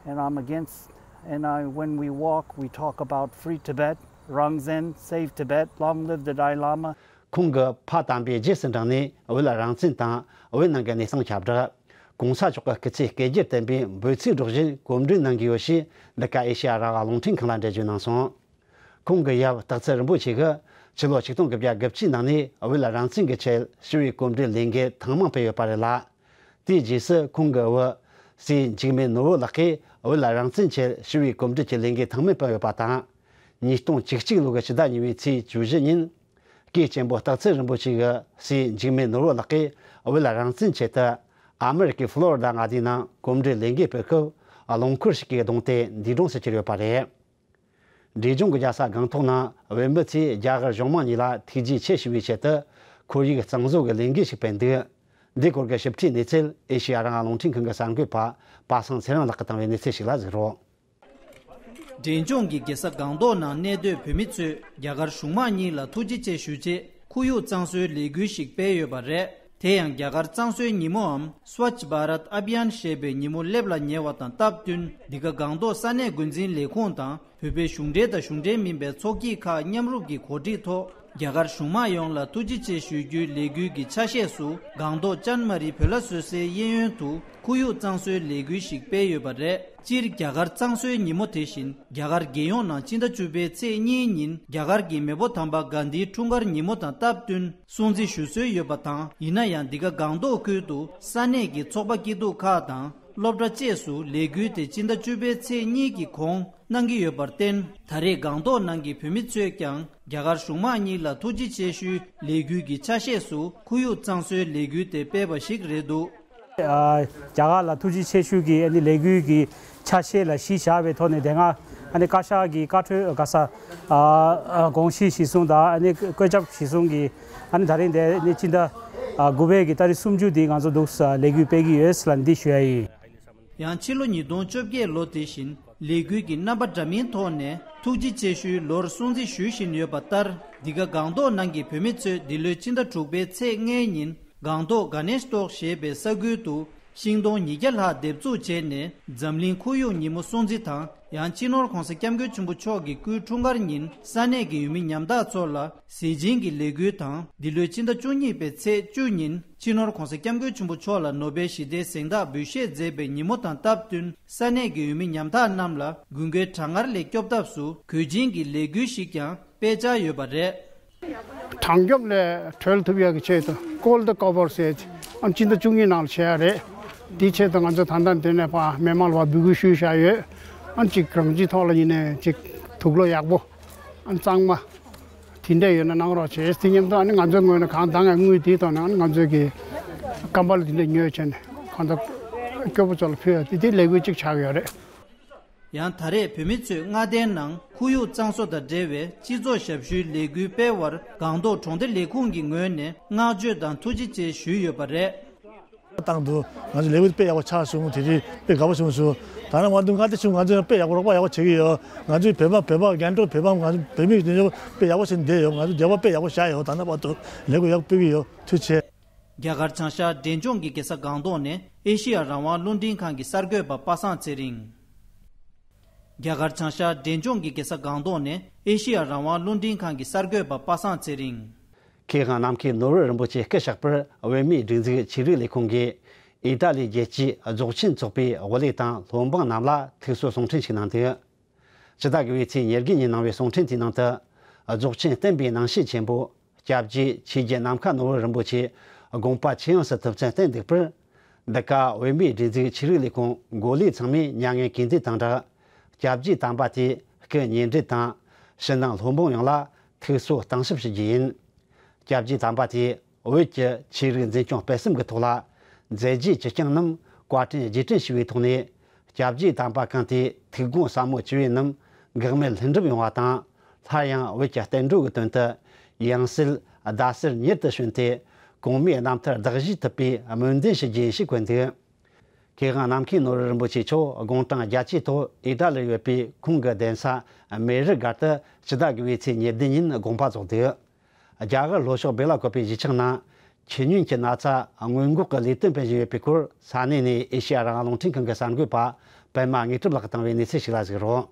and I'm against and I when we walk we talk about free Tibet, Rangzen, save Tibet, long live the Dalai Lama. ཁོང་གིས་ཕ་དམ་པའི་རྗེས་སུ་འབྲངས་ནས་བོད་ལ་རང་བཙན་དང་བོད་ནང་གི་གནས་སྟངས་ཁྱབ་བསྒྲགས། གོང་ས་མཆོག་གི་སྐུ་ཚེ་བསྐལ་བརྒྱར་བརྟན་པའི་འབོད་ཚིག་སྒྲོག་བཞིན་གོམ་བགྲོད་གནང་གི་ཡོད་ཞེས་འདི་ག་ཨེ་ཤེ་ཡ་རང་དབང་རླུང་འཕྲིན་ཁང་ལ་འགྲེལ་བརྗོད་གནང་སོང་། ཁོང་གི་ཡབ་སྟག་འཚེར་རིན་པོ་ཆེ་གིས་ཕྱི་ལོ་ཆིག་སྟོང་དགུ་བརྒྱ་དགུ་བཅུའི་ནང་ནས་བོད་ལ་རང་བཙན་གྱི་ཆེད་ཞི་བའི་གོམ་བགྲོད་ལས་འགུལ་ཐེངས་མང་སྤེལ་ཡོད་པ་རེད་ལ། དེའི་རྗེས་སུ་ཁོང་གི་བུ་སྲས་འཇིགས་མེད་ནོར་བུ་ལགས་ཀྱིས་བོད་ལ་རང་བཙན་ཆེད་ཞི་བའི་གོམ་བགྲོད་ཀྱི་ལས་འགུལ་ཐེངས་མང་སྤེལ་ཡོད་པ་དང་། ཉིས་སྟོང་བཅུ་གཅིག་ལོ་གི་ཕྱི་ཟླ་གཉིས་པའི་ཚེས་བཅུ་བཞི་ཉིན། སྐུའི་གཅེན་པོ་སྟག་འཚེར་རིན་པོ་ཆེ་གི་སྲས་འཇིགས་མེད་ནོར་བུ་ལགས་ཀྱིས་བོད་ལ་རང་བཙན་ཆེད་དུ་ཨ་མེ་རི་ཀའི་ཧྥ་ལོ་རི་ཌ་མངའ་སྡེའི་ནང་གོམ་བགྲོད་ལས་འགུལ་སྤེལ་སྐབས་རླངས་འཁོར་ཞིག་གིས་བརྡུངས་ཏེ་འདས་གྲོངས་སུ་གྱུར་ཡོད་པ་རེད། འབྲས་ལྗོངས་ཀྱི་རྒྱལ་ས་སྒང་ཏོག་ནང་བོད་མི་ཚོས་རྒྱ་གར་གཞུང་མང་གཉིས་ལ་ཐུགས་རྗེ་ཆེ་ཞུ་བའི་ཆེད་དུ་ཁོར་ཡུག་གཙང་བཟོ་གི་ལས་འགུལ་ཞིག་སྤེལ་འདུག། འདིའི་སྐོར་གྱི་ཞིབ་ཕྲའི་གནས་ཚུལ་ཨེ་ཤེ་ཡ་རང་དབང་རླུང་འཕྲིན་ཁང་གི་གསར་འགོད་པ་པ་སངས་ཚེ་རིང་ལགས་ཀྱིས་བཏང་བའི་གནས་ཚུལ་ཞིག་ལ་གཟིགས་རོགས། འབྲས་ལྗོངས་ཀྱི་རྒྱལ་ས་སྒང་ཏོག་ནང་གནས་སྡོད་བོད་མི་ཚོས་རྒྱ་གར་གཞུང་མང་གཉིས་ལ་ཐུགས་རྗེ་ཆེ་ཞུ་ཆེད་ཁོར་ཡུག་གཙང་བཟོའི་ལས་འགུལ་ཞིག་སྤེལ་ཡོད་པ་རེད། དེ་ཡང་རྒྱ་གར་གཙང་བཟོའི་ཉིན་མོའམ་Swachh Bharat Abhiyan ཞེས་པའི་ཉིན་མོ་སླེབས་ལ་ཉེ་བ་དང་སྟབས་བསྟུན། འདི་ག་སྒང་ཏོག་ས་གནས་འགོ་འཛིན་ལས་ཁུངས་དང་བོད་པའི་གཞུང་འབྲེལ་དང་གཞུང་འབྲེལ་མིན་པའི་ཚོགས་སྐྱིད་ཁག་མཉམ་རུབ་ཀྱིས་གོ་སྒྲིག་ཐོག་རྒྱ་གར་གཞུང་མང་ཡོངས་ལ་ཐུགས་རྗེ་ཆེ་ཞུ་རྒྱུའི་ལས་འགུལ་གྱི་ཆ་ཤས་སུ་སྒང་ཏོག་ཅན་མ་རི་བོད་ལྭ་བཟོ་སའི་གཡས་གཡོན་དུ་ཁོར་ཡུག་གཙང་བཟོའི་ལས་འགུལ་ཞིག་སྤེལ་ཡོད་པ་རེད། སྤྱིར་རྒྱ་གར་གཙང་བཟོའི་ཉིན་མོ་དེ་བཞིན་རྒྱ་གར་རྒྱལ་ཡོངས་ནང་ཕྱི་ཟླ་བཅུ་པའི་ཚེས་གཉིས་ཉིན་རྒྱ་གར་གྱི་མེས་པོ་དམ་པ་གྷན་དྷིའི་འཁྲུངས་སྐར་ཉིན་མོ་དང་སྟབས་བསྟུན་སྲུང་བརྩི་ཞུ་སྲོལ་ཡོད་པ་དང་། ཡིན་ན་ཡང་འདི་ག་སྒང་ཏོག་ཁུལ་དུ་ས་གནས་ཀྱི་ཚོགས་པ་སྐྱིད་སྡུག་ཁག་དང་ སློབ་གྲྭ་བཅས་སུ་ལས་འགུལ་དེ་སྤྱི་ཟླ་བཅུ་པའི་ཚེས་གཉིས་ཀྱི་གོང་གནང་གི་ཡོད་པར་བརྟེན། ད་རེས་སྒང་ཏོག་ནང་གི་བོད་མི་ཚོས་ཀྱང་རྒྱ་གར་གཞུང་མང་གཉིས་ལ་ཐུགས་རྗེ་ཆེ་ཞུའི་ལས་འགུལ་གྱི་ཆ་ཤས་སུ་ཁོར་ཡུག་གཙང་བཟོའི་ལས་འགུལ་དེ་སྤེལ་བ་ཞིག་རེད་འདུག། ཨ། རྒྱ་གར་ལ་ཐུགས་རྗེ་ཆེ་ཞུ་གི་ཨ་ནི་ལས་འགུལ་གྱི་ཆ་ཤས་ལ་གཞི་བཞག་པའི་ཐོག་ནས་དེ་སྔ་ཨ་ནི་བཀའ་ཤག་གི་བཀའ་འཁྲོལ་ག་ས་ཨ་ཨ་དགོངས་གཞི་གཞིར་བཟུང་དང་ཨ་ནི་བཀོད་ཁྱབ་གཞིར་བཟུང་གིས་ཨ་ནི་ད་རིང་དེ་ནི་སྤྱི་ཟླ་ཨ་དགུ་པའི་གི་ཏ་རིག་སུམ་ཅུ་འདི་ང་ཚོ་འདུག་ས་ལས་འགུལ་སྤེལ་གི་ཡོད་ལ་འདི་ཞུ་ཡ་ཡིན། ཡང་ཕྱི་ལོ་ཉིས་སྟོང་བཅོ་བརྒྱད་ལོ་དེ་བཞིན། ལས་འགུལ་གྱི་རྣམ་པ་འདྲ་མིན་ཐོག་ནས་ཐུགས་རྗེ་ཆེ་ཞུའི་ལོར་སྲུང་བརྩི་ཞུ་བཞིན་ཡོད་པ་ལྟར། འདི་ག་སྒང་ཏོག་ནང་གི་བོད་མི་ཚོས་འདི་ལོའི་ཕྱི་ཟླ་དྲུག་པའི་ཚེས་ལྔའི་ཉིན་སྒང་ཏོག་ག་ནེཤ་ཏོག་ཞེས་པའི་ས་ཁུལ་དུ་ཤིང་སྡོང་ཉིས་བརྒྱ་ལྷག་འདེབས་འཛུགས་བྱས་ནས་འཛམ་གླིང་ཁོར་ཡུག་ཉིན་མོ་སྲུང་བརྩི་དང་། ཡང་སྤྱི་ནོར་༧གོང་ས་༧སྐྱབས་མགོན་ཆེན་པོ་མཆོག་གི་སྐུའི་འཁྲུངས་སྐར་ཉིན་ས་གནས་ཀྱི་ཡུལ་མི་ཉམ་ཐག་ཚོ་ལ་གཟི་བྱིན་གྱི་ལས་འགུལ་དང་། འདི་ལོའི་ཕྱི་ཟླ་བཅུ་གཉིས་པའི་ཚེས་བཅུ་ཉིན། སྤྱི་ནོར་༧གོང་ས་༧སྐྱབས་མགོན་ཆེན་པོ་མཆོག་ལ་ནོ་བེལ་ཞི་བདེའི་གཟེངས་རྟགས་འབུལ་བཞེས་མཛད་པའི་ཉིན་མོ་དང་སྟབས་བསྟུན། ས་གནས་ཀྱི་ཡུལ་མི་ཉམ་ཐག་རྣམས་ལ་དགུན་ཁའི་གྲང་ངར་ལས་སྐྱོབ་ཐབས་སུ་གོས་ཆེན་གྱི་ལས་འགུལ་ཞིག་ཀྱང་སྤེལ་འཆར་ཡོད་པ་རེད། གྲང་སྐྱོབ་ལས་གྲོལ་ཐུབ་ཡག་གི་ཆེད་དུ་ཀོལ་ཌི་ཀོ་བར་ཟེར་ཨམ་སྤྱི་ཟླ་བཅུ་གཉིས་ནང་ལ་བྱེད་ཡག་རེད། དེའི་ཆེད་དུ་ང་ཚོ་ད་ལྟ་འདི་ནས་ཕར་མི་མང་ལ་ཕར་འབོད་སྐུལ་ཞུས་བཞག་ཡོད། ཨམ་གཅིག་རང་སྤྱི་ཐོག་ལ་ཡིན་ནའི་གཅིག་དུག་ལོག་ཡག་པོ། ཨམ་གཙང་མ། དེ་འདྲ་ཡོད་ན་གནང་རོགས་བྱེད། དེ་མཉམ་དུ་ཨ་ནི་ང་ཚོའི་ངོས་ནས་གང་ལྡང་ཡང་དངུལ་དེའི་ཐོག་ནས་ཨ་ནི་ང་ཚོའི་གི་ཀམ་པ་ལ་དེ་འདྲ་ཉོས་བྱས་ནས་གང་ལྟར་སྐྱོ་པོ་ཚོ་ལ་ཕུལ་ཡ་དེ་དེ་ལས་འགུལ་གཅིག་ཆགས་ཡོད་རེད། ཡང་ད་རེས་བོད་མི་ཚོས་མངའ་སྡེའི་ནང་ཁོར་ཡུག་གཙང་བཟོ་དང་འབྲེལ་བའི་སྤྱི་ཚོགས་ཞབས་ཞུའི་ལས་འགུལ་སྤེལ་བར་སྒང་ཏོག་གྲོང་སྡེ་ལས་ཁུངས་ཀྱི་ངོས་ནས་བསྔགས་བརྗོད་དང་ཐུགས་རྗེ་ཆེ་ཞུས་ཡོད་པ་རེད། བཏང་འདུག། ང་ཚོ་ལས་འགུལ་དཔེ་ཡག་པོ་ཆགས་བྱུང་། དེ་རིང་དཔེ་དགའ་པོ་བྱུང་སོང་། ད་ནང་མ་འདུག་མངའ་སྡེ་ཆུང་ང་ཚོས་དཔེ་ཡག་པོ་རོགས་པ་ཡག་པོ་བྱེད་ཀྱི་ཡོད། ང་ཚོས་བོད་པ་བོད་པ་རྒན་གྲོགས་བོད་པ་ང་ཚོ་བོད་མི་དེ་ཚོ་དཔེ་ཡག་པོ་བྱས་ནས་བསྡད་ཡོད། ང་ཚོ་འབྲེལ་བ་དཔེ་ཡག་པོ་བཞག་ཡོད། ད་ནང་བར་དུ་ལས་འགུལ་ཡག་པོ་སྤེལ་གྱི་ཡོད། ཐུགས་རྗེ་ཆེ། རྒྱ་གར་བྱང་ཤར་འབྲས་ལྗོངས་ཀྱི་རྒྱལ་ས་སྒང་ཏོག་ནས་ཨེ་ཤི་ཡ་རང་དབང་རླུང་འཕྲིན་ཁང་གི་གསར་འགོད་པ་པ་སངས་ཚེ་རིང་། རྒྱ་གར་བྱང་ཤར་འབྲས་ལྗོངས་ཀྱི་རྒྱལ་ས་སྒང་ཏོག་ནས་ཨེ་ཤི་ཡ་རང་དབང་རླུང་འཕྲིན་ཁང་གི་གསར་འགོད་པ་པ་སངས་ཚེ་རིང་། མཁས་དབང་ནམ་མཁའི་ནོར་བུ་རིན་པོ་ཆེ་སྐུ་གཤེགས་པར་བོད་མིའི་སྒྲིག་འཛུགས་ཆོས་རིག་ལས་ཁུངས་ཀྱིས་ཨི་ཏཱ་ལི་རྒྱལ་སྤྱིའི་རྫོགས་ཆེན་ཚོགས་པའི་དབུ་ལས་དང་སློབ་འབངས་རྣམས་ལ་ཐུགས་གསོ་གསུང་འཕྲིན་ཞིག་གནང་འདུག། ཕྱི་ཟླ་དགུ་པའི་ཚེས་ཉེར་དགུ་ཉིན་གནང་བའི་གསུང་འཕྲིན་དེའི་ནང་དུ། རྫོགས་ཆེན་བསྟན་པའི་རྣམ་ཤེས་ཆེན་པོ། སྐྱབས་རྗེ་ཆོས་རྒྱལ་ནམ་མཁའ་ནོར་བུ་རིན་པོ་ཆེ་དགོངས་པ་ཇེ་ཡངས་སུ་ཐུབ་ཚད་བསྟན་འདུག་པར། འདི་ག་བོད་མིའི་སྒྲིག་འཛུགས་ཆོས་རིག་ལས་ཁུངས་འགོ་ལས་ཚང་མས་མྱ་ངན་གུས་འདུད་དང་སྦྲགས། སྐྱབས་རྗེ་དམ་པ་དེའི་སྐུ་ཉེ་འབྲེལ་དང་། ཕྱི་ནང་སློབ་འབངས་ཡོངས་ལ་ཐུགས་གསོ་གཏམ་ཞིབ་ཞུ་རྒྱུ་ཡིན། སྐྱབས་རྗེ་དམ་པ་དེས་བོད་ཀྱི་ཆོས་རིག་འཛིན་སྐྱོང་སྤེལ་གསུམ་གྱི་ཐོག་ལ་མཛད་རྗེས་ཅི་བསྐྱངས་རྣམས་བཀའ་དྲིན་རྗེས་དྲན་ཞུ་བའི་ཐོག་ནས། སྐྱབས་རྗེ་དམ་པ་གང་དེའི་ཐུགས་དགོངས་ཟབ་མོ་བཅུ་བའི་རྣམས་འགག་མེད་ལྷུན་གྲུབ་ཡོང་བ་དང་། སླར་ཡང་བོད་ཀྱི་བསྟན་འགྲོ་གི་དོན་དུ་ཡང་སྲིད་ཟླ་ཟུར་མྱུར་དུ་བྱོན་ཏེ་གོང་མའི་རྣམ་ཐར་བདག་བཞེས་ཐུབ་པའི་སྨོན་འདུན་ཞུ་རྒྱུ་ཡིན་ཞེས་བཀོད་འདུག། མཁས་དབང་ནམ་མཁའི་ནོར་བུ་རིན་པོ་ཆེ་མཆོག་དགུང་གྲངས་བརྒྱད་ཅུའི་ཐོག་ཨི་ཏཱ་ལིར་ཡོད་པའི་ཁོང་གི་གདན་ས་མེ་རི་སྒར་དུ་ཕྱི་ཟླ་དགུ་པའི་ཚེས་ཉེར་བདུན་ཉིན་དགོངས་པ་རྫོགས་འདུག། རྒྱ་གར་ལྷོ་ཕྱོགས་སྦེ་ལ་ཀོ་པའི་གཞིས་ཆགས་ནང་ཆུ་སྙོན་གྱི་ན་ཚ་སྔོན་འགོག་གི་ལས་དོན་སྤེལ་བཞིན་ཡོད་པའི་སྐོར་ས་གནས་ནས་ཨེ་ཤེ་ཡ་རང་དབང་རླུང་འཕྲིན་ཁང་གི་གསར་འགོད་པ་པད་མ་དངོས་གྲུབ་ལགས་བཏང་བའི་གནས་ཚུལ་ཞིག་ལ་གཟིགས་རོགས།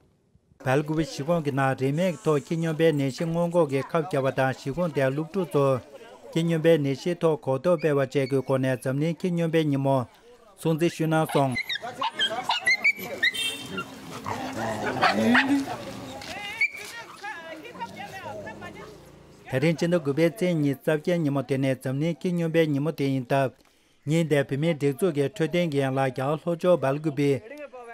སྦེལ་ཀོབ་གཞིས་ཁོངས་ཀྱི་ནང་རིན་མེད་ཐོག་ཁྱི་སྨྱོན་པའི་ནད་གཞི་སྔོན་འགོག་གི་ཁབ་བརྒྱབ་པ་དང་། གཞིས་ཁོངས་དེའི་སློབ་ཕྲུག་ཚོར་ཁྱི་སྨྱོན་པའི་ནད་གཞིའི་ཐོག་གོ་རྟོགས་སྤེལ་བ་བཅས་ཀྱི་སྒོ་ནས་འཛམ་གླིང་ཁྱི་སྨྱོན་པའི་ཉིན་མོ་སྲུང་བརྩི་ཞུས་གནང་སོང་། ད་རིང་སྤྱི་ཟླ་དགུ་པའི་ཚེས་ཉི་ཤུ་རྩ་བརྒྱད་ཉིན་མོ་དེ་ནི་འཛམ་གླིང་ཁྱི་སྨྱོན་པའི་ཉིན་མོ་དེ་ཡིན་སྟབས། ཉིན་དེར་བོད་མིའི་སྒྲིག་འཛུགས་ཀྱི་འཕྲོད་བསྟེན་གྱི་ཡན་ལག་རྒྱ་གར་ལྷོ་ཕྱོགས་སྦེལ་ཀུ་པེའི་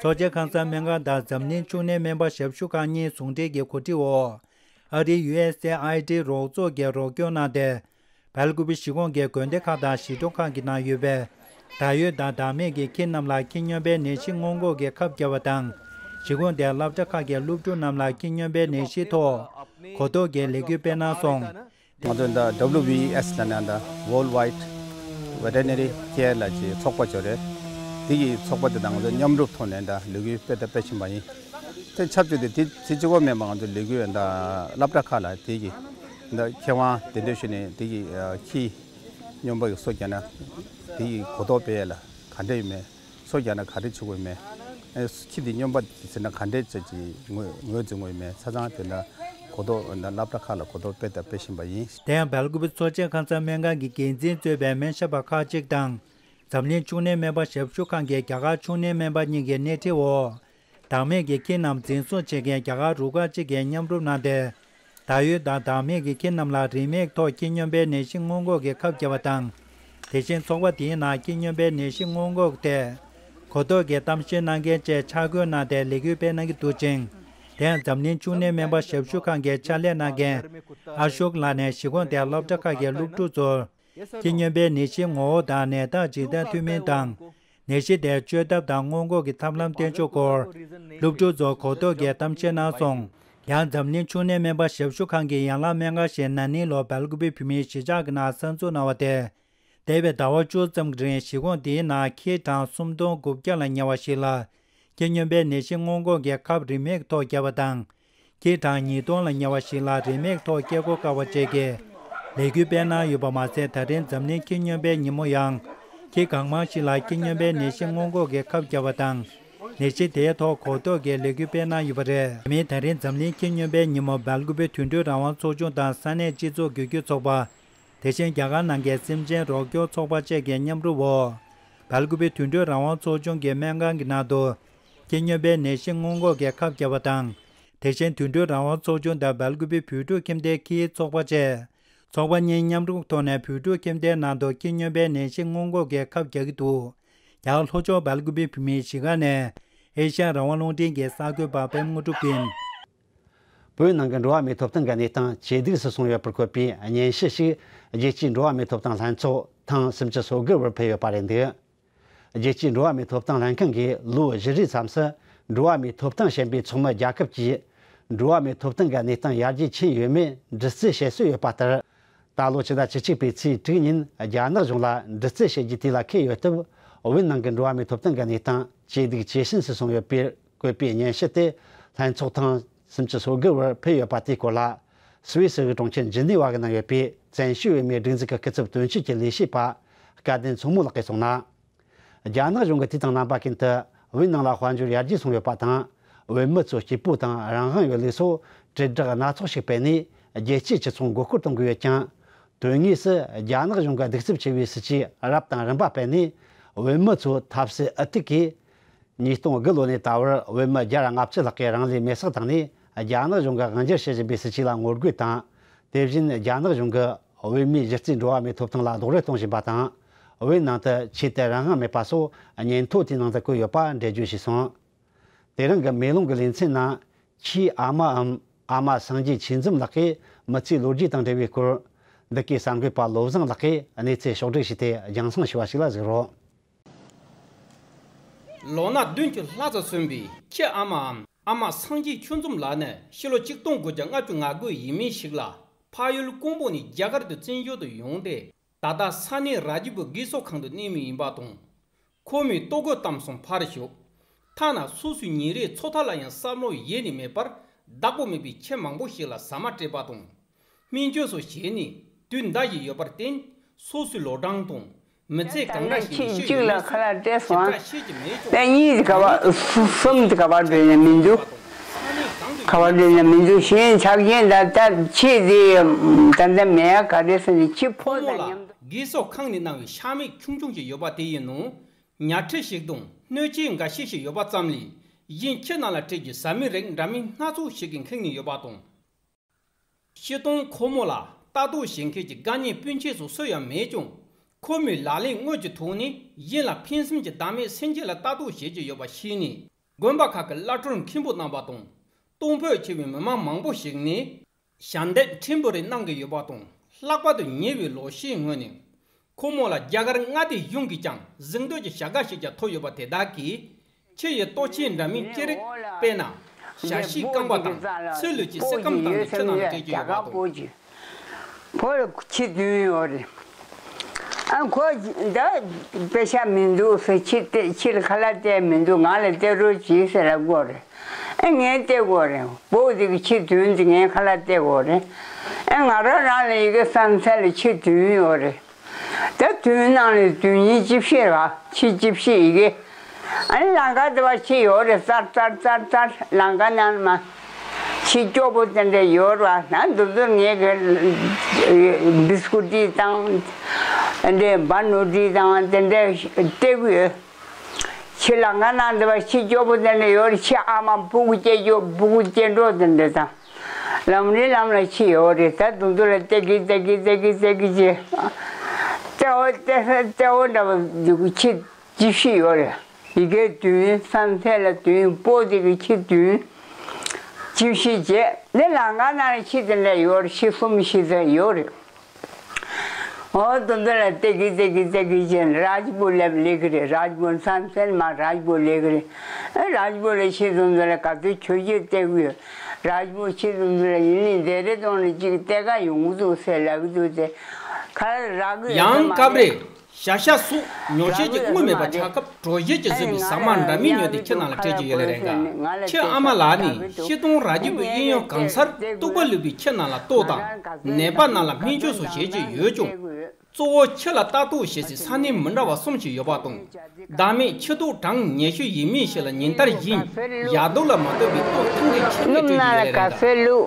ཚོགས་ཆེན་ཁང་གསར་སྨན་ཁང་དང་འཛམ་གླིང་ཕྱུགས་ནད་སྨན་པ་ཞབས་ཞུ་ཁང་གཉིས་ཟུང་འབྲེལ་གྱིས་གོ་སྒྲིག་འོག་ཨ་རིའི་ཡུ་ཨེས་ཨེ་ཨའི་ཌི་རོགས་ཚོགས་ཀྱིས་རོགས་སྐྱོར་གནང་སྟེ། སྦེལ་ཀུ་པེ་གཞིས་ཁོངས་ཀྱི་དགོན་སྡེ་ཁག་དང་ཞི་གྲོང་ཁག་གི་ནང་ཡོད་པའི་ད་ཡོད་དང་བདག་མེད་ཀྱི་ཁྱི་རྣམས་ལ་ཁྱི་སྨྱོན་པའི་ནད་གཞི་སྔོན་འགོག་གི་ཁབ་བརྒྱབ་པ་དང་། གཞིས་ཁོངས་དེའི་སློབ་གྲྭ་ཁག་གི་སློབ་ཕྲུག་རྣམས་ལ་ཁྱི་སྨྱོན་པའི་ནད་གཞིའི་ཐོག་གོ་རྟོགས་ཀྱི་ལས་འགུལ་སྤེལ་གནང་སོང་། ང་ཚོ་འདི་ཌབ་ལུ་བི་ཨེ་སི་ལབ་ནས་འདི་World Wide Veterinary Care ལབ་ཅིག་ཚོགས་པ་ཅིག་ཡོད་རེད། དེ་གི་ཚོགས་པ་དེ་དང་ང་ཚོ་མཉམ་རུབ་ཐོག་ནས་འདི་ལས་འགུལ་སྤེལ་དང་སྤེལ་བཞིན་པ་ཡིན། དེ་ཆབས་ཅིག་དེ་དེ་དེ་གཅིག་པོ་མིན་པ་ང་ཚོ་ལས་འགུལ་འདི་སློབ་གྲྭ་ཁག་ལ་དེ་གི་འདི་མཁས་དབང་དེ་འདྲ་ཞུས་ནས་དེ་གི་ཁྱི་སྨྱོན་པ་གི་སོ་རྒྱག་ན་དེ་གི་གོ་རྟོགས་སྤེལ་ཡ་ལ་ག་འདྲ་ཡོད་མེད། སོ་རྒྱག་ན་ག་རེ་བྱེད་དགོས་མེད། ཨེ་ཁྱི་དེ་སྨྱོན་པ་དེ་ཟེར་ན་ག་འདྲས་བྱས་ཀྱི་ངོས་ངོས་འཛིན་དགོས་མེད། ཆ་ཚང་དེ་འདྲ་གོ་རྟོགས་འདི་སློབ་གྲྭ་ཁག་ལ་གོ་རྟོགས་སྤེལ་དང་སྤེལ་བཞིན་པ་ཡིན། དེ་ཡང་སྦེལ་ཀུ་པེ་ཚོགས་ཆེན་ཁང་གསར་སྨན་ཁང་གི་འགན་འཛིན་གཙོས་པའི་སྨན་ཞབས་པ་ཁག་ཅིག་དང་། འཛམ་གླིང་ཕྱུགས་ནད་སྨན་པ་ཞབས་ཞུ་ཁང་གི་རྒྱ་གར་ཕྱུགས་ནད་སྨན་པ་གཉིས་ཀྱི་སྣེ་ཁྲིད་འོག་བདག་མེད་ཀྱི་ཁྱི་རྣམས་འཛིན་བཟུང་བྱེད་མཁན་རྒྱ་གར་རུ་ཁག་ཅིག་གིས་མཉམ་རུབ་གནང་སྟེ། ད་ཡོད་དང་བདག་མེད་ཀྱི་ཁྱི་རྣམས་ལ་རིན་མེད་ཐོག་ཁྱི་སྨྱོན་པའི་ནད་གཞི་སྔོན་འགོག་གི་ཁབ་བརྒྱབ་པ་དང་། དེ་བཞིན་ཚོགས་པ་དེའི་ནང་ཁྱི་སྨྱོན་པའི་ནད་གཞི་སྔོན་འགོག་ཐད་ གོ་རྟོགས་ཀྱི་གཏམ་བཤད་གནང་མཁན་བཅས་ཕྱག་བཀོད་གནང་སྟེ་ལས་འགུལ་སྤེལ་གནང་གི་འདུག་ཅིང་། དེ་ཡང་འཛམ་གླིང་ཕྱུགས་ནད་སྨན་པ་ཞབས་ཞུ་ཁང་གི་ཕྱག་ལས་གནང་མཁན་ཨ་ཤོག་ལགས་ནས་གཞིས་ཁོངས་དེའི་སློབ་གྲྭ་ཁག་གི་སློབ་ཕྲུག་ཚོར། ཁྱི་སྨྱོན་པའི་ནད་གཞིའི་ངོ་བོ་དང་ནད་རྟགས་འཇིག་རྟེན་མཐུན་མིན་དང་། ནད་གཞི་དེ་བཅོས་ཐབས་དང་སྔོན་འགོག་གི་ཐབས་ལམ་བསྟེན་ཕྱོགས་སྐོར། སློབ་ཕྲུག་ཚོར་གོ་རྟོགས་ཀྱི་གཏམ་བཤད་གནང་སོང་། ཡང་འཛམ་གླིང་ཕྱུགས་ནད་སྨན་པ་ཞབས་ཞུ་ཁང་གི་ཡན་ལག་སྨན་ཁང་ཞིག་ན་ནིང་ལོར་སྦེལ་ཀོབ་བོད་མིའི་གཞིས་ཆགས་ཀྱི་ནང་གསར་འཛུགས་གནང་བ་དེ། འདས་པའི་ཟླ་བ་བཅུ་ཙམ་གྱི་རིང་གཞིས་ཁོངས་འདིའི་ནང་ཁྱི་གྲངས་སུམ་སྟོང་དགུ་བརྒྱ་ལ་ཉེ་བ་ཞིག་ལ། ཁྱི་སྨྱོན་པའི་ནད་གཞི་སྔོན་འགོག་གི་ཁབ་རིན་མེད་ཐོག་བརྒྱབ་པ་དང་། ཁྱི་གྲངས་ཉིས་སྟོང་ལ་ཉེ་བ་ཞིག་ལ་རིན་མེད་ཐོག་སྐྱེ་སྒོ་བཀག་པ་བཅས་ཀྱི་ལས་འགུལ་སྤེལ་གནང་ཡོད་པ་མ་ཟད། ད་རིང་འཛམ་གླིང་ཁྱི་སྨྱོན་པའི་ཉིན་མོ་ཡང་། ཁྱི་གང་མང་ཞིག་ལ་ཁྱི་སྨྱོན་པའི་ནད་གཞི་སྔོན་འགོག་གི་ཁབ་བརྒྱབ་པ་དང་། ནད་གཞི་དེའི་ཐོག་གོ་རྟོགས་ཀྱི་ལས་འགུལ་སྤེལ་གནང་ཡོད་པ་རེད། དེ་མིན་ད་རིང་འཛམ་གླིང་ཁྱི་སྨྱོན་པའི་ཉིན་མོ་སྦེལ་ཀོབ་དུད་འགྲོའི་རང་དབང་ཚོགས་ཆུང་དང་ས་གནས་སྤྱི་ཚོགས་བརྒྱུད་སྐྱོད་ཚོགས་པ། དེ་བཞིན་རྒྱ་གར་ནང་གི་སེམས་ཅན་རོགས་སྐྱོར་ཚོགས་པ་བཅས་ཀྱི་མཉམ་རུབ་འོག་སྦེལ་ཀོབ་དུད་འགྲོའི་རང་དབང་ཚོགས་ཆུང་གི་སྨན་ཁང་གི་ནང་དུ། ཁྱི་སྨྱོན་པའི་ནད་གཞི་སྔོན་འགོག་གི་ཁབ་བརྒྱབ་པ་དང་། དེ་བཞིན་དུད་འགྲོའི་རང་དབང་ཚོགས་ཆུང་དང་སྦེལ་ཀོབ་བོད་ཕྲུག་ཁྱིམ་སྡེའི་ཁྱིའི་ཚོགས་པ་བཅས། ཚོགས་པ་གཉིས་མཉམ་རུབ་ཐོག་ནས་བོད་ཕྲུག་ཁྱིམ་སྡེའི་ནང་དུ་ཁྱི་སྨྱོན་པའི་ནད་གཞི་སྔོན་འགོག་གི་ཁབ་རྒྱག་གི་འདུག་རྒྱ་གར་ལྷོ་ཕྱོགས་སྦེལ་ཀོབ་བོད་མིའི་གཞིས་ཁང་ནས་ཨེ་ཤ་ཡ་རང་དབང་རླུང་འཕྲིན་གྱི་གསར་འགོད་པ་པད་མ་དངོས་གྲུབ་ཡིན། བོད་ནང་གི་འགྲོ་བ་མིའི་ཐོབ་ཐང་གི་གནས་སྟངས་ཇེ་སྡུག་སུ་སོང་ཡོད་པར་བཀོད་པའི་སྙན་ཞུ་ཞིག་རྒྱལ་སྤྱིའི་འགྲོ་བ་མིའི་ཐོབ་ཐང་ལྷན་ཚོགས་ཐེངས་སུམ་ཅུ་སོ་དགུ་བར་ཕེབས་ཡོད་པ་རེད་འདུག་རྒྱལ་སྤྱིའི་འགྲོ་བ་མིའི་ཐོབ་ཐང་ལྷན་ཁང་གིས་ལོ་བཞི་རེའི་མཚམས་སུ་འགྲོ་བ་མིའི་ཐོབ་ཐང་ཞན་པའི་ཚོགས་མི་རྒྱལ་ཁབ་ཀྱིས་འགྲོ་བ་མིའི་ཐོབ་ཐང་གི་གནས་སྟངས་ཡར་རྒྱས་ཕྱིན་ཡོད་མེད་འདྲི་རྩད་བྱེད་སྲོལ་ཡོད་པ་ལྟར། ད་ལོ་ཕྱི་ཟླ་བཅུ་གཅིག་པའི་ཚེས་དྲུག་ཉིན་རྒྱ་ནག་གཞུང་ལ་འདྲི་རྩད་བྱེད་རྒྱུ་དེ་ལ་འཁེལ་ཡོད་སྟབས། བོད་ནང་གི་འགྲོ་བ་མིའི་ཐོབ་ཐང་གི་གནས་སྟངས་ཇེ་སྡུག་ཇེ་ཞན་སུ་སོང་ཡོད་པའི་བཀོད་པའི་སྙན་ཞུ་དེ་ལྷན་ཚོགས་ཐེངས་སུམ་ཅུ་སོ་དགུ་བར་ཕེབས་ཡོད་པ་དེའི་སྐོར་ལ། སུད་སི་གི་གྲོང་ཁྱེར་ཇི་ནི་ཝ་གི་ནང་ཡོད་པའི་བཙན་བྱོལ་བོད་མིའི་སྒྲིག་འཛུགས་ཀྱི་སྐུ་ཚབ་དོན་གཅོད་ཀྱི་ལས་བྱེད་པ་སྐལ་ལྡན་མཚོ་མོ་ལགས་ཀྱིས་གསུངས་ན། རྒྱ་ནག་གཞུང་གིས་དུས་དང་རྣམ་པ་ཀུན་ཏུ་བོད་ནང་ལ་དཔལ་འབྱོར་ཡར་རྒྱས་སོང་ཡོད་པ་དང་། བོད་མི་ཚོ་སྐྱིད་པོ་དང་རང་དབང་ཡོད་ལུགས་སོགས་དྲིལ་བསྒྲགས་སྣ་ཚོགས་ཤིག་སྤེལ་ནས་རྒྱལ་སྤྱིའི་སྤྱི་ཚོགས་མགོ་སྐོར་གཏོང་གི་ཡོད་ཀྱང་། དོན་དངོས་སུ་རྒྱ་ནག་གཞུང་གི་གདུག་རྩུབ་ཆེ་བའི་སྲིད་ཇུས་རབ་དང་རིམ་པ་སྤེལ་ནས། བོད་མི་ཚོ་ཐབས་ཟད་ཨུ་ཐུག་གིས། ཉིས་སྟོང་དགུ་ལོ་ནས་ད་བར་བོད་མི་བརྒྱ་དང་ལྔ་བཅུ་ལྷག་གིས་རང་ལུས་མེར་སྲེག་བཏང་ནས། རྒྱ་ནག་གཞུང་གིས་དབང་སྒྱུར་བྱེད་བཞིན་པའི་སྲིད་ཇུས་ལ་ངོ་རྒོལ་དང་། དེ་བཞིན་རྒྱ་ནག་གཞུང་གིས་བོད་མིའི་གཞི་རྩའི་འགྲོ་བ་མིའི་ཐོབ་ཐང་ལ་རྡོག་རོལ་གཏོང་བཞིན་པ་དང་། བོད་ནང་དུ་ཆོས་དད་རང་དབང་མེད་པ་སོགས་ཉེན་ཐོག་དེའི་ནང་དུ་བཀོད་ཡོད་པ་འགྲེལ་བརྗོད་བྱས་སོང་། དེ་རིང་གི་མེ་ལོང་གི་ལེ་ཚན་ནང་། ཁྱིའི་ཨ་མའམ་ཨ་མ་སངས་རྒྱས་ཆོས་འཛོམས་ལགས་ཀྱིས་མི་ཚེའི་ལོ་རྒྱུས་དང་འབྲེལ་བའི་སྐོར། འདི་གའི་གསར་འགོད་པ་བློ་བཟང་ལགས་ཀྱིས་གནས་ཚུལ་ཕྱོགས་བསྒྲིགས་བྱས་ཏེ་རྒྱང་སྲིང་ཞུ་བ་ཞིག་ལ་གཟིགས་རོགས། ལོ་ན་བདུན་ཅུ་ལྷག་ཙམ་སོན་པའི་ཁྱི་ཨ་མའམ་ཨ་མ་སངས་རྒྱས་ཆོས་འཛོམས་ལགས་ནི་ཕྱི་ལོ་ཆིག་སྟོང་དགུ་བརྒྱ་ལྔ་བཅུ་ང་དགུ་ཡས་མས་ཤིག་ལ་ཕ་ཡུལ་ཀོང་པོ་ནས་རྒྱ་གར་དུ་བཙན་བྱོལ་དུ་ཡོང་སྟེ། ད་ལྟ་ས་གནས་ར་ཇི་པུར་གྷི་སོ་ཁང་དུ་གནས་མུས་ཡིན་པ་དང་། ཁོ་མོས་ལྟོ་གོས་བཏབ་སོང་ཕར་ཞོག་ཐ་ན་སོ་སོའི་ཉིན་རེའི་འཚོ་ཐབས་ལ་ཡང་བསམ་བློ་ཡེ་ནས་མེད་པར། བདག་པོ་མེད་པའི་ཁྱི་མང་པོ་ཞིག་ལ་ཟ་མ་སྤྲད་པ་དང་། སྨན་བཅོས་སོགས་བྱས་ནས་དུས་འདའ་བཞིན་ཡོད་པར་བརྟེན། སོ་སོའི་ལོ་གྲངས་དང་མི་ཚེ་གང་འདྲ་ཞིག་ནས་ཤི་ཡོད་མེད་སོགས་ཞིབ་ཕྲ་ཤེས་ཀྱི་མེད་ཀྱང་། ད་གཉིས་ག་བ་གསུམ་ག་བ་འགྲོ་ཡ་མི་འདུག་ག་བ་འགྲོ་ཡ་མི་འདུག་གཞན་ཆགས་ཡན་ད་ད་ཆེ་དེ་ད་ད་མེད་ག་རེ་ཟེར་ནས་ཁྱི་ཕོ་དང་མཉམ་དུ། གྷི་སོ་ཁང་ནས་གནང་བའི་ཤ་མེད་ཆུང་ཆུང་ཞིག་ཡོད་པ་དེ་ཡི་ནང་ཉ་ཁྲི་ཞིག་དང་སྣོད་ཆས་འགའ་ཤས་ཤིག་ཡོད་པ་ཙམ་ལས། གཞན་ཁྱི་རྣམས་ལ་སྤྲད་རྒྱུའི་ཟ་མའི་རིགས་འདྲ་མིན་སྣ་ཚོགས་ཤིག་གིས་ཁེངས་ནས་ཡོད་པ་དང་། སྤྱིར་བཏང་ཁོ་མོ་ལ་ལྟ་རྟོག་བྱེད་མཁན་གྱི་དགའ་ཉེ་སྤུན་མཆེད་སོགས་སུ་ཡང་མེད་ཀྱང་། ཁོ་མོས་ལག་ལེན་དངོས་ཀྱི་ཐོག་ནས་གཞན་ལ་ཕན་སེམས་ཀྱི་བདག་མེད་སེམས་ཅན་ལ་ལྟ་རྟོག་བྱེད་ཀྱི་ཡོད་པ་ཤེས་ནས། དགོན་པ་ཁག་གི་བླ་སྤྲུལ་མཁན་པོ་རྣམ་པ་དང་། གཏོང་ཕོད་ཆེ་བའི་མི་མང་མང་པོ་ཞིག་ནས་ཞལ་འདེབས་ཕྲན་བུ་རེ་གནང་གི་ཡོད་པ་དང་། ལྷག་པར་དུ་ཉེ་བའི་ལོ་ཤས་སྔོན་ནས་ཁོ་མོ་ལ་རྒྱ་གར་མངའ་སྡེ་གཞུང་གིས་ཀྱང་གཟེངས་བསྟོད་ཀྱི་བྱ་དགའ་ཞིག་ཀྱང་ཐོབ་ཡོད་པ་དེ་དག་གིས་ཁྱི་ཡི་ལྟོ་ཆས་འདྲ་མིན་ཅི་རིགས། དཔེར་ན། ཞ་ཤིས་རྐང་པ་དང་ཚེ་ལུས་ཀྱི་སི་ཀམ་བཏང་ནས་ཁྱི་རྣམས་ལ་སྤྲད་ཀྱི་ཡོད་པ་དང་། ཕོ་ལ་ཁྱི་བདུན་ཡོད་རེད། ཨ་ཁོ་ད་དཔེ་ཆ་མི་འདུག་ཟེར། ཁྱི་སྟེ་ཁྱི་ལ་ཁ་ལག་སྟེར་མི་འདུག་ང་ལ་སྟེར་རོགས་གྱིས་ཟེར་ལབ་དགོས་རེད། ཨ་ངས་སྟེར་དགོས་རེད། བུ་དེ་གི་ཁྱི་བདུན་དེ་ངས་ཁ་ལག་སྟེར་དགོས་རེད། ཨ་ང་རང་རང་ལ་ཡི་གེ་བསམ་ཚད་ལ་ཁྱི་བདུན་ཡོད་རེད། ད་བདུན་ནང་ནས་བདུན་ཉིས་བཅུ་བཞི་རེད་བ། ཁྱི་བཅུ་བཞི་ཡི་གེ། ཨ་ནི་ལང་ཀ་དེ་བ་ཁྱི་ཡོད་རེད། ཙར་ཙར་ཙར་ཙར་ལང་ཀ་ནང་མ། ཁྱི་སྐྱོ་པོ་དེ་འདྲ་ཡོད་རེད་བ། ན་འདུག་འདུག་ངས་གི་བིས་ཀུ་ཊི་དང་། དེ་འདྲའི་སྦ་ནུ་ཊི་དང་དེ་འདྲ་སྟེར་གི་ཡོད། ཁྱི་ལང་ཀ་ནང་དེ་བ་ཁྱི་སྐྱོ་པོ་དེ་འདྲ་ཡོད་རེད། ཁྱི་ཨ་མ་སྤུ་གུ་སྐྱེ་སྐྱོ་སྤུ་གུ་སྐྱེ་འགྲོ་དེ་འདྲ་དང་། ལམ་རིམ་ལམ་ལ་ཁྱི་ཡོད་རེད། ད་དུང་དུ་ལ་ཏེ་གི་ཏེ་གི་ཏེ་གི་ཏེ་གི་ཅེ། ཏེ་འོ་ཏེ་ཧེ་ཏེ་འོ་འདྲ་བ་འདུག་ཁྱི་ཅི་ཤི་ཡོད་རེད། དེ་གའི་བདུན། བསམ་གསལ་ལ་བདུན། སྤོ་དེ་གི་ཁྱི་བདུན། ཅི་ཤི་བྱས་ནས་ལང་ཀ་ནང་ལ་ཁྱི་དེ་འདྲ་ཡོད་རེད། ཁྱི་གསུམ་ཤི་ཚར་ཡོད་རེད། འོ་དོན་དུ་ལ་ཏེ་གི་ཏེ་གི་ཏེ་གི་ཅན་རཱཇ་པུར་ལ་ལེགས་རེད། རཱཇ་པུར་མཚམས་སེལ་མ་རཱཇ་པུར་ལེགས་རེད། ཨ་རཱཇ་པུར་ལ་ཤི་དོན་དུ་ལ་ག་ཚོད་ཆོས་རྒྱུད་སྟེར་གི་ཡོད། རཱཇ་པུར་ཤི་དོན་དུ་ལ་ཡིན་ནི་དེ་རེད་དོན་ལ་ཅིག་ཏེ་ག་ཡོང་གི་འདུག་ཟེར་ལབ་གི་འདུག་སྟེ་ཁ་རག་གི་ཡང་སྐབས་རེ་བྱ་ཤ་སོགས་ཉོ་ཤས་ཀྱི་དངུལ་མེད་པ་ཆགས་སྐབས་གྲོ་ཞིབ་ཀྱིས་བཟོས་པའི་ཟ་མ་འདྲ་མིན་ཉོས་ཏེ་ཁྱི་ནང་ལ་སྤྲད་ཀྱི་ཡོད་ལེ་རེད་འགའ། ཁྱི་ཨ་མ་ལགས་ནི་ཤི་སྟོང་ར་རྒྱུད་པའི་གཡས་གཡོན་གང་སར་གཏུག་པ་ལུས་པའི་ཁྱི་ནང་ལ་ལྟོ་དང་ནད་པ་ནང་ལ་སྨན་བཅོས་སོགས་བྱེད་ཀྱི་ཡོད་ཀྱང་། གཙོ་བོ་ཁྱི་ལ་ལྟ་རྟོག་བྱེད་སའི་ས་གནས་མི་འདྲ་བ་གསུམ་ཞིག་ཡོད་པ་དང་། བདག་མེད་ཁྱི་དོག་གྲངས་ཉི་ཤུ་ཡས་མས་ཤིག་ལ་ཉིན་ལྟར་བཞིན་ཡག་སྡུག་ལ་མ་ལྟོས་པའི་ལྟོ་ཐུང་གི་ཁྱི་གིས་སྤྲོད་ཀྱི་ཡོད་ལེ་རེད་འགའ། ཀ་ཧྥེ་ལུག་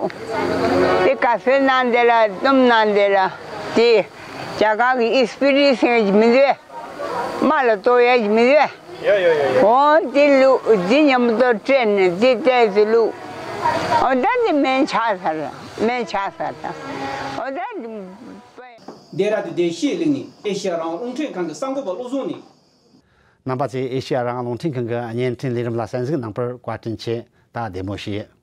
དེ་ཀ་ཧྥེ་ནང་དེ་ལ་གཏུམ་ནང་དེ་ལ་དེ། རྒྱ་གར་གྱི་ཨིས་པི་རི་སེང་གི་མི་འདུག་དམག་ལ་གཏོར་ཡ་གི་མི་འདུག་ཡ་ཡ་ཡ་ཡ། འོ་དེ་ལུག་དེ་མཉམ་དུ་སྤྲད་ནས་དེ་བལྟས་ཏེ་ལུག་འོ་ད་དེ་སྨན་ཆགས་ཚར། སྨན་ཆགས་ཚར་ད། འོ་ད་དེ། ལྡེ་ར་ལྡུན་ལྡེ་ཤེས་གླིང་ནས་ཨེ་ཤེ་ཡ་རང་དབང་རླུང་འཕྲིན་ཁང་གི་གསར་འགོད་པ་བློ་བཟང་ནས། རྣམ་པ་ཚོས་ཨེ་ཤེ་ཡ་རང་དབང་རླུང་འཕྲིན་ཁང་གི་བརྙན་འཕྲིན་ལས་རིམ་ལ་གསན་གཟིགས་གནང་བར་བཀའ་དྲིན་ཆེ། ད་བདེ་མོ་བྱོས།